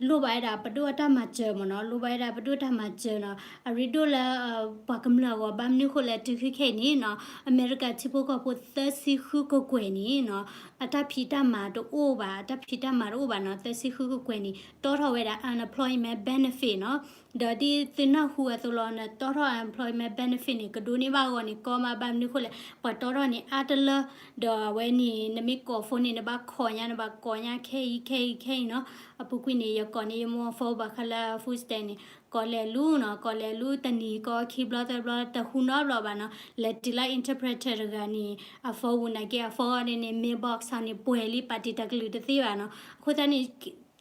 လိၣ်ဘၣ်ဝဲဒၣ်ပဒိၣ်အတၢ်မၤစၢၤမ့ၢ်နီၤ လိၣ်ဘၣ်ဝဲဒၣ်ပဒိၣ်တၢ်မၤစၢၤနီၤ အရ့ဒိၣ်လၢ ပှၤကမျၢၢ်အဂီၢ် ဘၣ်မနုၤဃိလဲၣ် တုၤခဲခဲအံၤန့ၣ်နီၤ အမဲရကၤထံဖိကီၢ်ဖိသၢဆံဃုကကွဲၢ်န့ၣ်နီၤ အတၢ်ဖံးတၢ်မၤတအိၣ်ဘၣ် အတၢ်ဖံးတၢ်မၤတအိၣ်ဘၣ်နီၤ သၢဆံဃုကကွဲၢ်န့ၣ် တီထီၣ်ဝဲဒၣ် unemployment benefit နီၤ ဒီးဒ်သုနၢ်ဟူအသိးလီၤ နတီထီၣ် unemployment benefit န့ၣ် ကဒိးန့ၢ်ဘၣ်အဂီၢ်န့ၣ် ကီမး ဘၣ်မနုၤဃိလဲၣ် ပှၤတီထီၣ်န့ၣ်အါတလၢ ဒီးအဝဲန့ၣ် နမ့ၢ်ကိး phone န့ၣ် နဘၣ်ခိးညါ နဘၣ်ကိးညါခဲအံၤခဲအံၤခဲအံၤနီၤ အပူၤကွံာ်န့ၣ် ယကိးန့ၣ် ယမိၢ် phone ဘၣ်ဃးလၢ food stamp န့ၣ် ကိးလဲၤလူနီၤ ကိးလဲၤလူတနံၤကိးခံဘျီသၢဘျီ တဟူနီတဘျီဘၣ်နီၤ လဲၤတုၤလၢ interpreter တဂၤန့ၣ် အ phone ပူၤ နာ်က့အ phone န့ၣ် mailbox န့ၣ် ပှဲၤလံ ပာ်တ့ၢ်တၢ်ကလုၢ်တသ့ဘၣ်နီၤ အဃိသတးန့ၣ်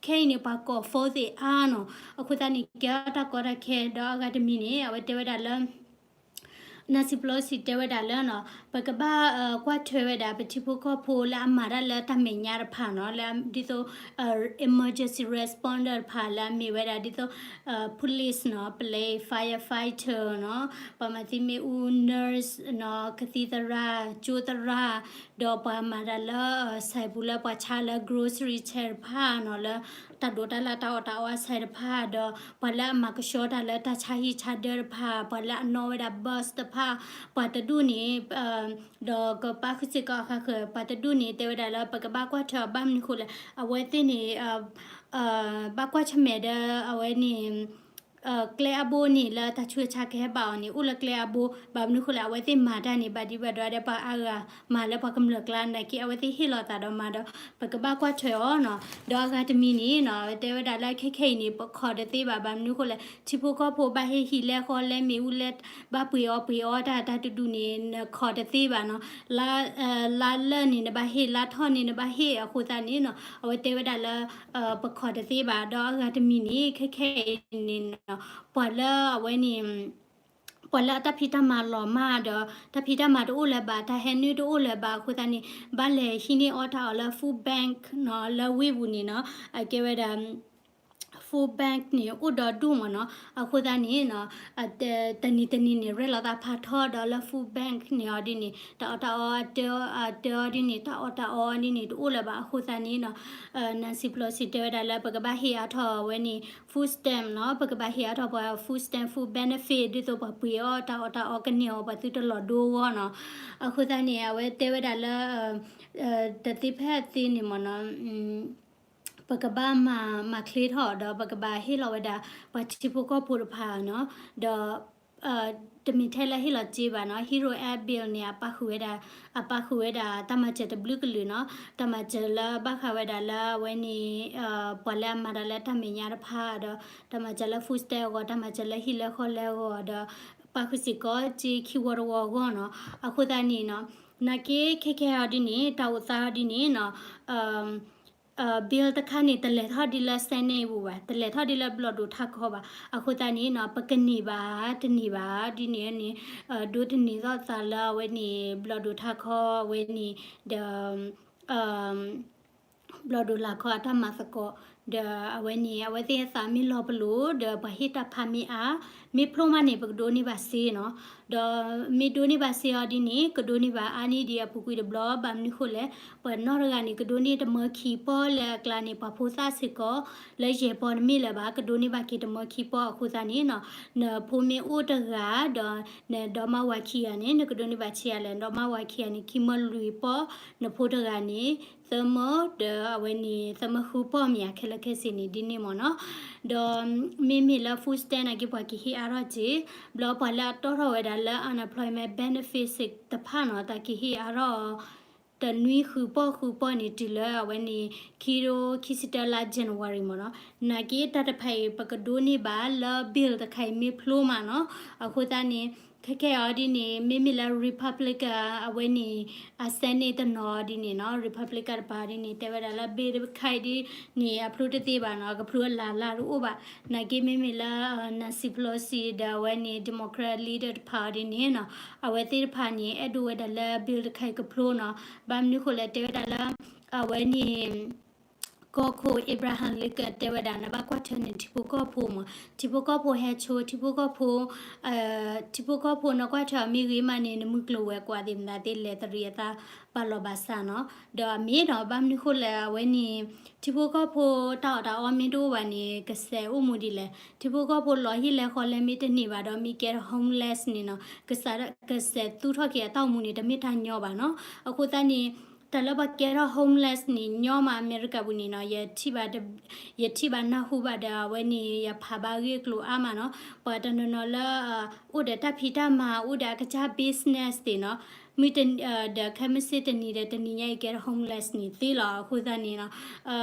ခဲအံၤန့ၣ် ပှၤကိး phone သ့ၣ်အါနီၤ အဃိသတးန့ၣ် ကဲထီၣ်တၢ်ကီတၢ်ခဲ ဒီးအဂၤတမံၤန့ၣ် အဝဲတဲဝဲဒၣ်လၢ Nancy Pelosi တဲဝဲဒၣ်လၢနီၤ ပကဘၣ် ကွၢ်ထွဲဝဲဒၣ် ပထံဖိကီၢ်ဖိလၢအမၤတၢ်လၢတၢ်မဲာ်ညါတဖၣ်နီၤ လၢဒ်သိး emergency responder တဖၣ်လၢအမ့ၢ်ဝဲဒၣ်ဒ်သိး police နီၤ police firefighter နီၤ ပှၤမၤသံမ့ၣ်အူ nurse နီၤ ကသံၣ်သရၣ် ကၠိသရၣ် ဒီးပှၤမၤတၢ်လၢ စဲးပူၤလၢပှၤဆါလၢ grocery chain တဖၣ်နီၤ လၢတၢ်ဒိးတၢ်လၢ်တၢ်အီၣ်တၢ်အီအဆဲးတဖၣ် ဒီးပှၤလၢအမၤကဆှီတၢ်လၢတၢ်ဆါဟံၣ်ဆါဒၢတဖၣ် ပှၤလၢအနီၣ်ဝဲဒၣ် bus တဖၣ် ပှၤတဒူၣ်န့ၣ် ဒီးကပာ်ဃုာ်စ့ၢ်ကီးအဃၣ်ဃၢၤ ပှၤတဒူၣ်န့ၣ် တဲဝဲဒၣ်လၢပကဘၣ်ကွၢ်ထွဲအီၤ ဘၣ်မနုၤဃိလဲၣ် အဝဲသ့ၣ်န့ၣ် ဘၣ်ကွၢ်ဆၢၣ်မဲာ်ဒီးအဝဲန့ၣ် ကျဲအဘိန့ၣ်လၢတၢ်ဆူးတၢ်ဆါကဟဲဘၣ်အီၤန့ၣ် အိၣ်လၢကျဲအဘိ ဘၣ်မနုၤဃိလဲၣ် အဝဲသ့ၣ်မၤတၢ်န့ၣ် ဘၣ်ဒံးဘၣ်ဒွးဒီးပှၤအါဂၤ မၤလၢပှၤကမျၢၢ်ကျါ နာ်က့အဝဲသ့ၣ်ဟ့ၣ်လီၤသးဒီးမၤဒီး ပကဘၣ်ကွၢ်ထွဲအီၤနီၤ ဒီးအဂၤတမံၤန့ၣ်နီၤ အဝဲတဲဝဲဒၣ်လၢခဲခဲအံၤန့ၣ် ပခိးတသ့ဘၣ် ဘၣ်မနုၤဃိလဲၣ် ထံဖိကီၢ်ဖိဘၣ်ဟ့ၣ်ဟံၣ်လဲဃီလဲမ့ၣ်အူလဲ ဘၣ်ပှ့ၤအီၣ်ပှ့ၤအီတၢ်တၢ်တဒူၣ်န့ၣ် နခိးတသ့ဘၣ်နီၤ လါလၢန့ၣ် နဘၣ်ဟ့ၣ် လါထီၣ်န့ၣ် နဘၣ်ဟ့ၣ် အဃိသတးန့ၣ်နီၤ အဝဲတဲဝဲဒၣ်လၢ ပခိးတသ့ဘၣ် ဒီးအဂၤတမံၤန့ၣ် ခဲခဲအံၤန့ၣ်နီၤ ပှၤလၢအဝဲန့ၣ် ပှၤလၢအတၢ်ဖံးတၢ်မၤလီၤမၢ်ဒီး တၢ်ဖံးတၢ်မၤတအိၣ်လၢၤဘၣ် တၢ်ဟဲနုာ်တအိၣ်လၢၤဘၣ် အဃိသတးန့ၣ် ဘၣ်လဲၤဟံးန့ၢ်အီၣ်တၢ်အီၣ်လၢ food bank နီၤ လၢဝ့ၢ်ပူၤန့ၣ်နီၤ အကဲဝဲဒၣ် food bank န့ၣ် အိၣ်ဒီဒူၣ်မ့ၢ်နီၤ အဃိသတးန့ၣ်နီၤ တနံၤတနံၤန့ၣ် ရဲၣ်လီၤသးဖးထီဒီးလၢ food bank န့ၣ်အီၤဒ်န့ၣ် တၢ်အီၣ်တၢ်အီ တၢ်အီၣ်တၢ်အီဒ်န့ၣ် တၢ်အီၣ်တၢ်အီဒ်န့ၣ် တအိၣ်လၢၤဘၣ် အဃိသတးန့ၣ်နီၤ Nancy Pelosi တဲဝဲဒၣ်လၢပကဘၣ်ဟ့ၣ်အါထီၣ်အဝဲန့ၣ် food stamp နီၤ ပကဘၣ်ဟ့ၣ်အါထီၣ်ပှၤ food stamp food benefit ဒ်သိးပှၤပှ့ၤအီၣ်တၢ်အီၣ်တၢ်အီကန့ၢ်အီၤ ပှၤသုတလီၤဒိအဂီၢ်နီၤ အဃိသတးန့ၣ် အဝဲတဲဝဲဒၣ်လၢ တသ့ဖဲအသ့န့ၣ်မ့ၢ်နီၤ ပကဘၣ်မၤချ့ထီၣ်ဒီး ပကဘၣ်ဟ့ၣ်လီၤဝဲဒၣ် ပှၤထံဖိကီၢ်ဖိတဖၣ်နီၤ ဒီး တမ့ၢ်ထဲလၢဟ့ၣ်လီၤစ့ဘၣ်နီၤ Hero Act Bill န့ၣ် အပာ်ဃုာ်ဝဲဒၣ် အပာ်ဃုာ်ဝဲဒၣ်တၢ်မၤစၢၤတဘျုးကလုာ်နီၤ တၢ်မၤစၢၤလၢဘၣ်ဃးဝဲဒၣ်လၢအဝဲန့ၣ် ပှၤလၢအမၤတၢ်လၢတၢ်မဲာ်ညါတဖၣ်ဒီး တၢ်မၤစၢၤလၢ food stamp အဂီၢ် တၢ်မၤစၢၤလၢဟံၣ်လၢဃီလၢအဂီၢ်ဒီး ပာ်ဃုာ်စ့ၢ်ကီးစ့ခံဝီတဝီအဂီၢ်နီၤ အဃိသတးန့ၣ်နီၤ နာ်က့ခဲခဲအီၤဒ်န့ၣ် တၢ်အိၣ်သးအီၤဒ်န့ၣ်နီၤ bill တခါန့ၣ် တလဲၤထီၣ်ဒ်လၢ Senate ပူၤဘၣ် တလဲၤထီၣ်ဒ်လၢဘျီၣ်ဒိၣ်ထးခီဘၣ် အဃိသတးန့ၣ်နီၤ ပကန့ၢ်ဘၣ်တန့ၢ်ဘၣ်ဒ်န့ၣ်န့ၣ် ဒိးတန့ၢ်သီၣ်သးလၢအဝဲန့ၣ် ဘျီၣ်ဒိၣ်ထးခီအဝဲန့ၣ် ဒီး ဘျီၣ်ဒိၣ်ထးခီအတၢ်မၤသကိး ဒီးအဝဲန့ၣ် အဝဲသ့ၣ်အသးမ့ၢ်လီၤပလိာ် ဒီးပှၤဟ့ၣ်တၢ်ဖးမ့ၢ်အါ မ့ၢ်ဖျိမးန့ၣ် ပကဒိးန့ၢ်ဘၣ်စ့နီၤ ဒီးမ့ၢ်ဒိးန့ၢ်ဘၣ်စ့အီၤဒ်န့ၣ် ကဒိးန့ၢ်ဘၣ်အါန့ၢ်ဒံးအပူၤကွံာ်တဘျီ ဘၣ်မနုၤဃိလဲၣ် ပှၤနီတဂၤန့ၣ် ကဒိးန့ၢ်တမၢခံပီၢ်လၢအကျါန့ၣ် ပှၤဖိသၣ်စ့ၢ်ကီး လၢယဲၢ်ပီၢ်တမ့ၢ်လၢၤဘၣ် ကဒိးန့ၢ်ဘၣ်က့ၤတမၢခံပီၢ်အဃိသတးန့ၣ်နီၤ နဖိမ့ၢ်အိၣ်တဂၤဒီး နဒီမါဝၤခံဂၤန့ၣ် နကဒိးန့ၢ်ဘၣ်ဆံးအါလဲၣ် ဒီမါဝၤခံဂၤန့ၣ် ခံမၢလွံၢ်ပီၢ် နဖိတဂၤန့ၣ် သၢမၢ ဒီးအဝဲန့ၣ် သၢမၢဃုပီၢ်မ့ၢ်ဧါ ခဲလၢာ်ခဲဆ့န့ၣ် ဒ်န့ၣ်မ့ၢ်နီၤ ဒီးမ့မ့ၢ်လၢ food stamp နာ်က့ ပှၤကဟ့ၣ်အါထီၣ်စ့ ဘျီပှၤလၢအတီထီၣ်ဝဲဒၣ်လၢ unemployment benefit တဖၣ်နီၤ တၢ်ကဟ့ၣ်အါထီၣ် တနွံဃုပီၢ်ဃုပီၢ်န့ၣ် တုၤလၢအဝဲန့ၣ် ခံကထိခံဆံတၢလါ January မ့ၢ်နီၤ နာ်က့တၢ်တဖၣ်အံၤ ပကဒိးန့ၢ်ဘၣ်လၢ bill တခါအံၤမ့ၢ်ဖျိမးနီၤ အဃိသတးန့ၣ် ခဲခဲအံၤဒ်န့ၣ် မ့မ့ၢ်လၢ Republican အဝဲန့ၣ် အ Senate တနီၤဒ်န့ၣ်နီၤ Republican တပၤဒ်န့ၣ် တဲဝဲဒၣ်လၢ bill တခါအံၤဒ်န့ၣ် အဖျိတသ့ဘၣ်နီၤ ကဖျိအလၢ်လၢ်တအိၣ်ဘၣ်. နာ်က့မ့မ့ၢ်လၢ Nancy Pelosi ဒီးအဝဲန့ၣ် Democrat leader တဖၣ်အံၤဒ်န့ၣ်နီၤ အဝဲသ့ၣ်တဖၣ်န့ၣ် အဲၣ်ဒိးဝဲဒၣ်လၢ bill တခါအံၤကဖျိနီၤ ဘၣ်မနုၤဃိလဲၣ်တဲဝဲဒၣ်လၢ အဝဲန့ၣ် ကီၢ်ခိၣ် Abraham Lincoln တဲဝဲဒၣ် နဘၣ်ကွၢ်ထၢနထံဖိကီၢ်ဖိမး ထံဖိကီၢ်ဖိဟဲဆိ ထံဖိကီၢ်ဖိ ထံဖိကီၢ်ဖိနကွၢ်ထၢအီၤမ့ၢ်ဂ့ၤမးန့ၣ် နမုၢ်ကျိၤဝဲၤကွာ်သ့ၣ်မတၤသ့ၣ်လဲၤတရံးအသးဘၣ်လီၤဘၣ်စးနီၤ ဒီးအမ့ၢ်ဒီးဘၣ်မနုၤဃိလဲၣ် အဝဲန့ၣ် ထံဖိကီၢ်ဖိတၢ်အီၣ်တၢ်အီမ့ၢ်တအိၣ်ဘၣ်န့ၣ် ကစဲးအိၣ်မူဒ်လဲၣ် ထံဖိကီၢ်ဖိလီၤဟံၣ်လဲၤဃီလဲၤမ့ၢ်တန့ၢ်ဘၣ်ဒီးမ့ၢ်ကဲထီၣ် homeless န့ၣ်နီၤ ကစဲးသူၣ်ထီၣ်က့ၤအတၢ်အိၣ်မူန့ၣ် တမ့ၢ်တၢ်ညီဘၣ်နီၤ အဃိသတးန့ၣ် တၢ်လၢပှၤကဲထီၣ် homeless န့ၣ် ညီမးအမဲရကၤပူၤန့ၣ်နီၤ ယထံၣ်ဘၣ်နၢ်ဟူဘၣ်ဒီးအဝဲန့ၣ် ယဖးဘၣ်ဂ့ၢ်အကျိၤအါမးနီၤ ပှၤတနီၤနီၤလၢ အိၣ်ဒီးတၢ်ဖံးတၢ်မၤ အိၣ်ဒီးအကစၢ် business သ့ၣ်နီၤ မုၢ်တ ဒီးခဲမုၢ်ဆ့ၣ်တနံၤဒီးတနံၤညါအံၤကဲထီၣ် homeless န့ၣ်သ့လီၤ အဃိသတးန့ၣ်နီၤ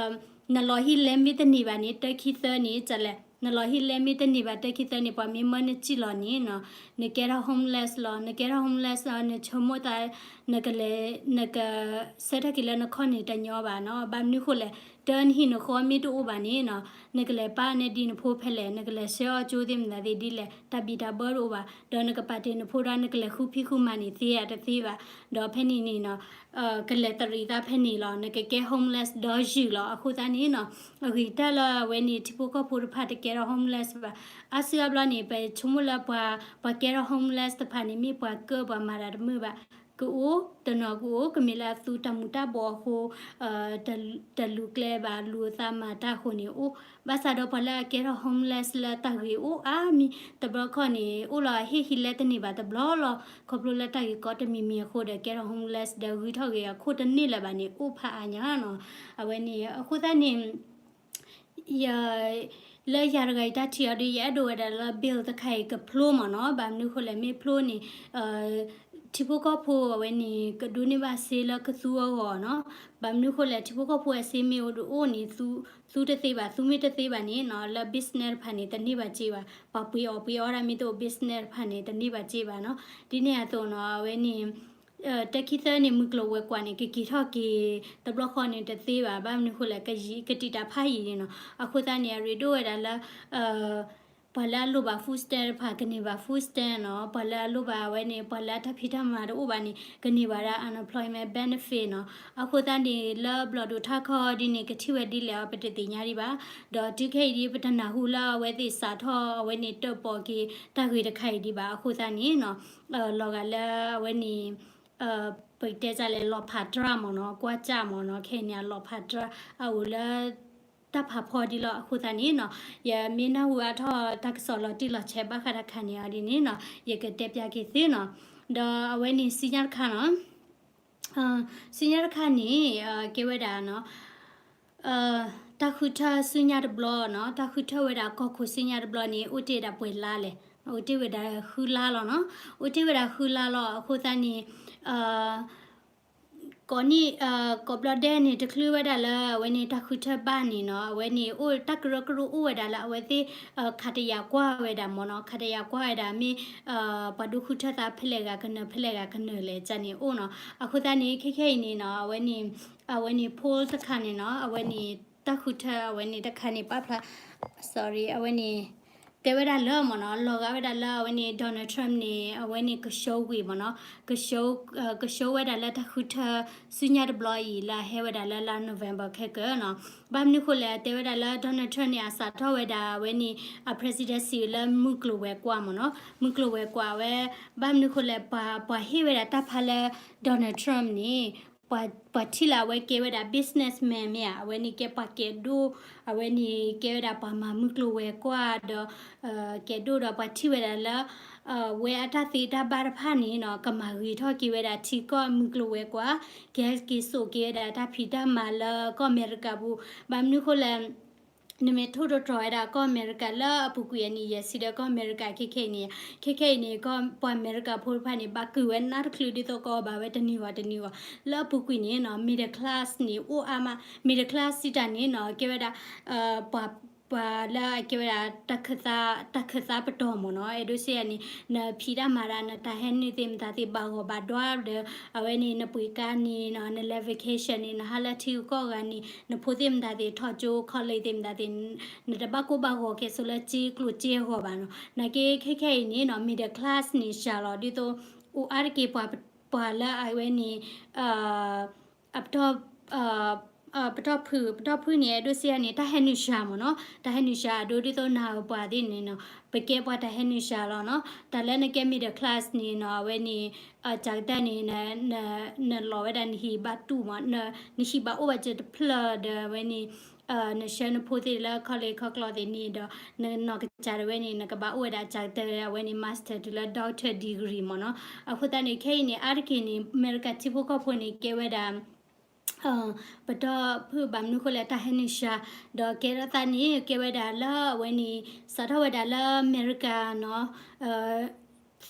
နလီၤဟံၣ်လဲၤမ့ၢ်တန့ၢ်ဘၣ်န့ၣ် တၢခံသၢန့ၣ် ကလဲၣ် နလီၤဟံၣ်လဲၤမ့ၢ်တန့ၢ်ဘၣ် တၢခံသၢန့ၣ် ပှၤမ့ၢ်မၢနစံၣ်လီၤန့ၣ်နီၤ နကဲထီၣ် homeless လီၤ နကဲထီၣ် homeless လီၤ နဆိကမိၣ်သး နကလဲၤ နကဆၢထၢၣ်က့ၤလၢနခီၣ်န့ၣ်တညီဘၣ်နီၤ ဘၣ်မနုၤဃိလဲၣ် တၢနဟံၣ်နဃီမ့ၢ်တအိၣ်ဘၣ်န့ၣ်နီၤ နကလဲၤပာ်န့ၢ်ဒံးနဖိဖဲလဲၣ် နကလဲၤဆှၢအီၣ်ကၠိသ့ၣ်မတၤသ့ၣ်ဒ်လဲၣ် တၢ်ဘံၣ်တၢ်ဘၢတအိၣ်ဘၣ် ဒီးနကပာ်တ့ၢ်နဖိဒီးနကလဲၤဃုဖံးဃုမၤန့ၣ်သ့ဧါတသ့ဘၣ် ဒီးဖဲန့ၣ်န့ၣ်နီၤ ကလဲၤတရံးသးဖဲန့ၣ်လီၤ နကကဲ homeless ဒီးယုာ်လီၤ အဃိသတးန့ၣ်နီၤ အဂ့ၤတၢ်လၢအဝဲန့ၣ် ထံဖိကီၢ်ဖိတဖၣ်တကဲထီၣ် homeless ဘၣ် အါစုအါဘျီန့ၣ် ပဆိကမိၣ်လၢပှၤ ပှၤကဲထီၣ် homeless တဖၣ်န့ၣ် မ့ၢ်ပှၤကၢပှၤမၤတၢ်တမုာ်ဘၣ် ကအိၣ် တနီၤကအိၣ် ကမ့ၢ်လၢအသူတၢ်မူၤတၢ်ဘှီးအဃိ တလူၤကျဲဘၣ် လူၤအသးမၤတၢ်အဃိန့ၣ်အိၣ် ဘၣ်ဆၣ်ဒီးပှၤလၢအကဲထီၣ် homeless လၢတၢ်ဂ့ၤအိၣ်အါမံၤ တဘျီခီန့ၣ် အိၣ်လီၤဟ့ၣ်ဟံးလဲတန့ၢ်ဘၣ်တဘျီလီၤ ခီဖျိလၢတၢ်ဂ့ၢ်ကီတမံၤမံၤအဃိဒီး ကဲထီၣ် homeless ဒီးဂုၤထီၣ်ဂ့ၤအခိၣ်တန့ၢ်လၢၤဘၣ်န့ၣ် အိၣ်ဖးအါညါနီၤ အဝဲန့ၣ် အဃိသတးန့ၣ် ယ လၢယၤတဂၤအံၤတၢ်ထံၣ်အီၤဒီး ယအဲၣ်ဒိးဝဲဒၣ်လၢ bill တခါအံၤကဖျိမ့ၢ်နီၤ ဘၣ်မနုၤဃိလဲၣ် မ့ၢ်ဖျိန့ၣ် ထံဖိကီၢ်ဖိအဝဲန့ၣ် ကဒိးန့ၢ်ဘၣ်စ့လၢကသူအဂီၢ်နီၤ ဘၣ်မနုၤဃိလဲၣ် ထံဖိကီၢ်ဖိအစ့မ့ၢ်အိၣ်တအိၣ်န့ၣ် သူတသ့ဘၣ် သူမ့ၢ်တသ့ဘၣ်န့ၣ်နီၤ လၢ business တဖၣ်န့ၣ် တန့ၢ်ဘၣ်စ့ဘၣ် ပှၤပှ့ၤအီၣ်ပှ့ၤအီတၢ်မ့ၢ်တအိၣ် business တဖၣ်န့ၣ် တန့ၢ်ဘၣ်စ့ဘၣ်နီၤ ဒ်န့ၣ်အသိးနီၤ အဝဲန့ၣ် တၢခံသၢန့ၣ် မုၢ်ကျိၤဝဲၤကွာ်န့ၣ် ကက့ၤထီၣ်က့ၤ တဘျီဃီန့ၣ်တသ့ဘၣ် ဘၣ်မနုၤဃိလဲၣ် ကယံာ်ကတံာ်တၢ်ဖးယံာ်န့ၣ်နီၤ အဃိသတးန့ၣ် အရ့ဒိၣ်ဝဲဒၣ်လၢ ပှၤလၢအလိၣ်ဘၣ် food stamp တဖၣ် ကန့ၢ်ဘၣ် food stamp နီၤ ပှၤလၢအလိၣ်ဘၣ်အဝဲန့ၣ် ပှၤလၢအတၢ်ဖံးတၢ်မၤတအိၣ်ဘၣ်န့ၣ် ကန့ၢ်ဘၣ်ဒၣ် unemployment benefit နီၤ အဃိသတးန့ၣ် လၢဘျီၣ်ဒိၣ်ထးခီဒ်န့ၣ် ကထံၣ်ဝဲဒ်လဲၣ်အီၤ ပတသ့ၣ်ညါဒံးဘၣ် ဒီးတုၤခဲအံၤဒ် ပတနၢ်ဟူလၢအဝဲသ့ၣ်စးထီၣ်အဝဲန့ၣ် တၢၣ်ပီၣ်က့ၤတၢ်ဂ့ၢ်တခါအံၤဒံးဘၣ် အဃိသတးန့ၣ်နီၤ လီၤဂာ်လၢအဝဲန့ၣ် ပကတဲဒ်လဲၣ် လီၤဖးတြၢ်မ့ၢ်နီၤ ကွၢ်စၢ်မ့ၢ်နီၤ ခဲအံၤန့ၣ် အလီၤဖးတြၢ် အအိၣ်လၢ တၢ်ဖးဖီဒ်လီၤ အဃိသတးန့ၣ်နီၤ ယမ့ၢ်နၢ်ဟူအါထီၣ်တၢ်ကစီၣ်လီၤတံၢ်လီၤဆဲးဘၣ်ဃးတခါန့ၣ်အီၤဒ်န့ၣ်နီၤ ယကတဲပျးက့ၤသုနီၤ ဒီးအဝဲန့ၣ် ဆူညါတခါနီၤ ဆူညါတခါန့ၣ် ကဲဝဲဒၣ်နီၤ တၢ်ဃုထၢဆူညါတဘျီနီၤ တၢ်ဃုထၢဝဲဒၣ်ကီၢ်ခိၣ်ဆူညါတဘျီန့ၣ် အိၣ်တ့ၢ်ဒၣ်ပှဲၤလါလဲၣ် အိၣ်တ့ၢ်ဝဲဒၣ်ဃုလါလီၤနီၤ အိၣ်တ့ၢ်ဝဲဒၣ်ဃုလါလီၤ အဃိသတးန့ၣ် ကိးနံၣ် ကိးဘျီဒဲးန့ၣ် တချုးဝဲဒၣ်လၢအဝဲန့ၣ် တၢ်ဃုထၢဘၣ်န့ၣ်နီၤ အဝဲန့ၣ်အိၣ်တၢ်ကရၢကရိအိၣ်ဝဲဒၣ်လၢအဝဲသ့ၣ် ခးတယာ်ကွၢ်ဝဲဒၣ်မ့ၢ်နီၤ ခးတယာ်ကွၢ်ဝဲဒၣ်မ့ၢ် ပှၤဒိဃုထၢသးဖဲလဲၣ်ဂၤကနၢၤ ဖဲလဲၣ်ဂၤကနၢၤလဲၣ်န့ၣ်အိၣ်နီၤ အဃိသတးန့ၣ် ခဲခဲအံၤန့ၣ်နီၤ အဝဲန့ၣ် အဝဲန့ၣ် poll တခါန့ၣ်နီၤ အဝဲန့ၣ် တၢ်ဃုထၢအဝဲန့ၣ်တခါန့ၣ် ပာ်ဖျါ sorry အဝဲန့ၣ် တဲဝဲဒၣ်လၢမ့ၢ်နီၤ လီၤဂာ်ဝဲဒၣ်လၢအဝဲန့ၣ် Donald Trump န့ၣ် အဝဲန့ၣ်ကဆှီဝံၤမ့ၢ်နီၤ ကဆှီ ကဆှီဝဲဒၣ်လၢတၢ်ဃုထၢဆူညါတဘျီအံၤ လၢအဟဲဝဲဒၣ်လၢလါ November ခဲကၢနီၤ ဘၣ်မနုၤဃိလဲၣ် တဲဝဲဒၣ်လၢ Donald Trump န့ၣ် အစးထီၣ်ဝဲဒၣ်အဝဲန့ၣ် အ presidency လၢမုၢ်ကျိၤဝဲၤကွာ်မ့ၢ်နီၤ မုၢ်ကျိၤဝဲၤကွာ်ဝဲ ဘၣ်မနုၤဃိလဲၣ် ပှၤ ပှၤဟ့ၣ်ဝဲဒၣ်တၢ်ဖးလၢ Donald Trump န့ၣ် ပှၤ ပှၤထံၣ်လၢအဝဲကဲဝဲဒၣ် businessman မ့ၢ်ဧါ အဝဲန့ၣ်ကဲပှၤကဲဒိၣ် အဝဲန့ၣ်ကဲဝဲဒၣ်ပှၤမၤမုၢ်ကျိၤဝဲၤကွာ်ဒီး ကဲဒိၣ်ဒီးပှၤထံၣ်ဝဲဒၣ်လၢ ဝဲအတၢ်သ့တၢ်ဘၣ်တဖၣ်န့ၣ်နီၤ ကမၤဂ့ၤထီၣ်က့ၤဝဲဒၣ်ထံကီၢ်မုၢ်ကျိၤဝဲၤကွာ် ကဟဲက့ၤစိာ်က့ၤဝဲဒၣ်တၢ်ဖံးတၢ်မၤလၢကီၢ်အမဲရကၤပူၤ ဘၣ်မနုၤဃိလဲၣ် နမ့ၢ်ထိၣ်သတြီၤဝဲဒၣ်ကီၢ်အမဲရကၤလၢအပူၤကွံာ်အနံၣ်ယဲၢ်ဆံဒီးကီၢ်အမဲရကၤခဲခဲအံၤန့ၣ် ခဲခဲအံၤန့ၣ် ကီၢ်ပှၤအမဲရကၤဖိတဖၣ်န့ၣ် ဘၣ်ကုာ်ဝဲနးတချုးဒ်သိးကအီၣ်ဘၣ်ဝဲတနံၤဂီၢ်တနံၤဂီၢ် လၢအပူၤကွံာ်န့ၣ်နီၤ middle class န့ၣ် အိၣ်အါမး middle class စံးတၢ်န့ၣ်နီၤ ကဲဝဲဒၣ် ပှၤ ပှၤလၢအကဲဝဲဒၣ် တၢ်ခၢၣ်သးပတီၢ်မ့ၢ်နီၤ, အဲၣ်ဒိးစ့ၢ်ကီးန့ၣ် နဖံးတၢ်မၤတၢ် နတၢ်ဟဲနုာ်သ့ၣ်မတၤသ့ၣ်ဘၣ်ဂီၢ်ဘၣ်ဒွါဒီး အဝဲန့ၣ် နပှ့ၤကါန့ၣ်နီၤ, နလဲၤ vacation န့ၣ် နဟးလၢထံဂုၤကီၢ်ဂၤန့ၣ် နဖိသ့ၣ်မတၤသ့ၣ် ထီၣ်ကၠိ college သ့ၣ်မတၤသ့ၣ် နတဘၣ်ကိၢ်ဘၣ်ဂီၤကဲဆိးလၢစ့ကျိၣ်စ့အဂီၢ်ဘၣ်နီၤ. နာ်က့ခဲခဲအံၤန့ၣ်နီၤ middle class န့ၣ်စှၤလီၤ ဒ်သိး အိၣ်အါတက့ၢ်ပှၤလၢအဝဲန့ၣ် အပတီၢ် ပတီၢ်ဖုၣ် ပတီၢ်ဖုၣ်န့ၣ် အဲၣ်ဒိးစ့ၢ်ကီးန့ၣ် တၢ်ဟဲနုာ်စှၤမ့ၢ်နီၤ, တၢ်ဟဲနုာ်စှၤအဒိဒ်သိးနၤပှၤသ့ၣ်န့ၣ်နီၤ, ပကဲပှၤတၢ်ဟဲနုာ်စှၤလီၤနီၤ. တၢ်လၢနကဲ middle class န့ၣ်နီၤ အဝဲန့ၣ် အစှၤကတၢၢ်န့ၣ် နလီၤဝဲဒၣ်နဟံၣ်ဘၣ်တူၢ်မ့ၢ် နဟံၣ်ဘၣ်အိၣ်ဘၣ်စၢၤတဖျၢၣ်ဒီး အဝဲန့ၣ် နဆှၢနဖိသ့ၣ်လၢ college ခီကျီသ့ၣ်န့ၣ်ဒီး နနီၢ်ကစၢ်ဒၣ်ဝဲန့ၣ် နကဘၣ်အိၣ်ဝဲဒၣ်အစှၤကတၢၢ် အဝဲန့ၣ် master တုၤလၢ doctor degree မ့ၢ်နီၤ. အဃိသတးန့ၣ် ခဲအံၤန့ၣ် အါတက့ၢ်န့ၣ် အမဲရကၤထံဖိကီၢ်ဖိန့ၣ် ကဲဝဲဒၣ် ပတီၢ်ဖုၣ်ဘၣ်မနုၤဃိလဲၣ် တၢ်ဟဲနုာ်စှၤ ဒီးကဲထီၣ်သးန့ၣ် ကဲဝဲဒၣ်လၢအဝဲန့ၣ် စးထီၣ်ဝဲဒၣ်လၢအမဲရကၤနီၤ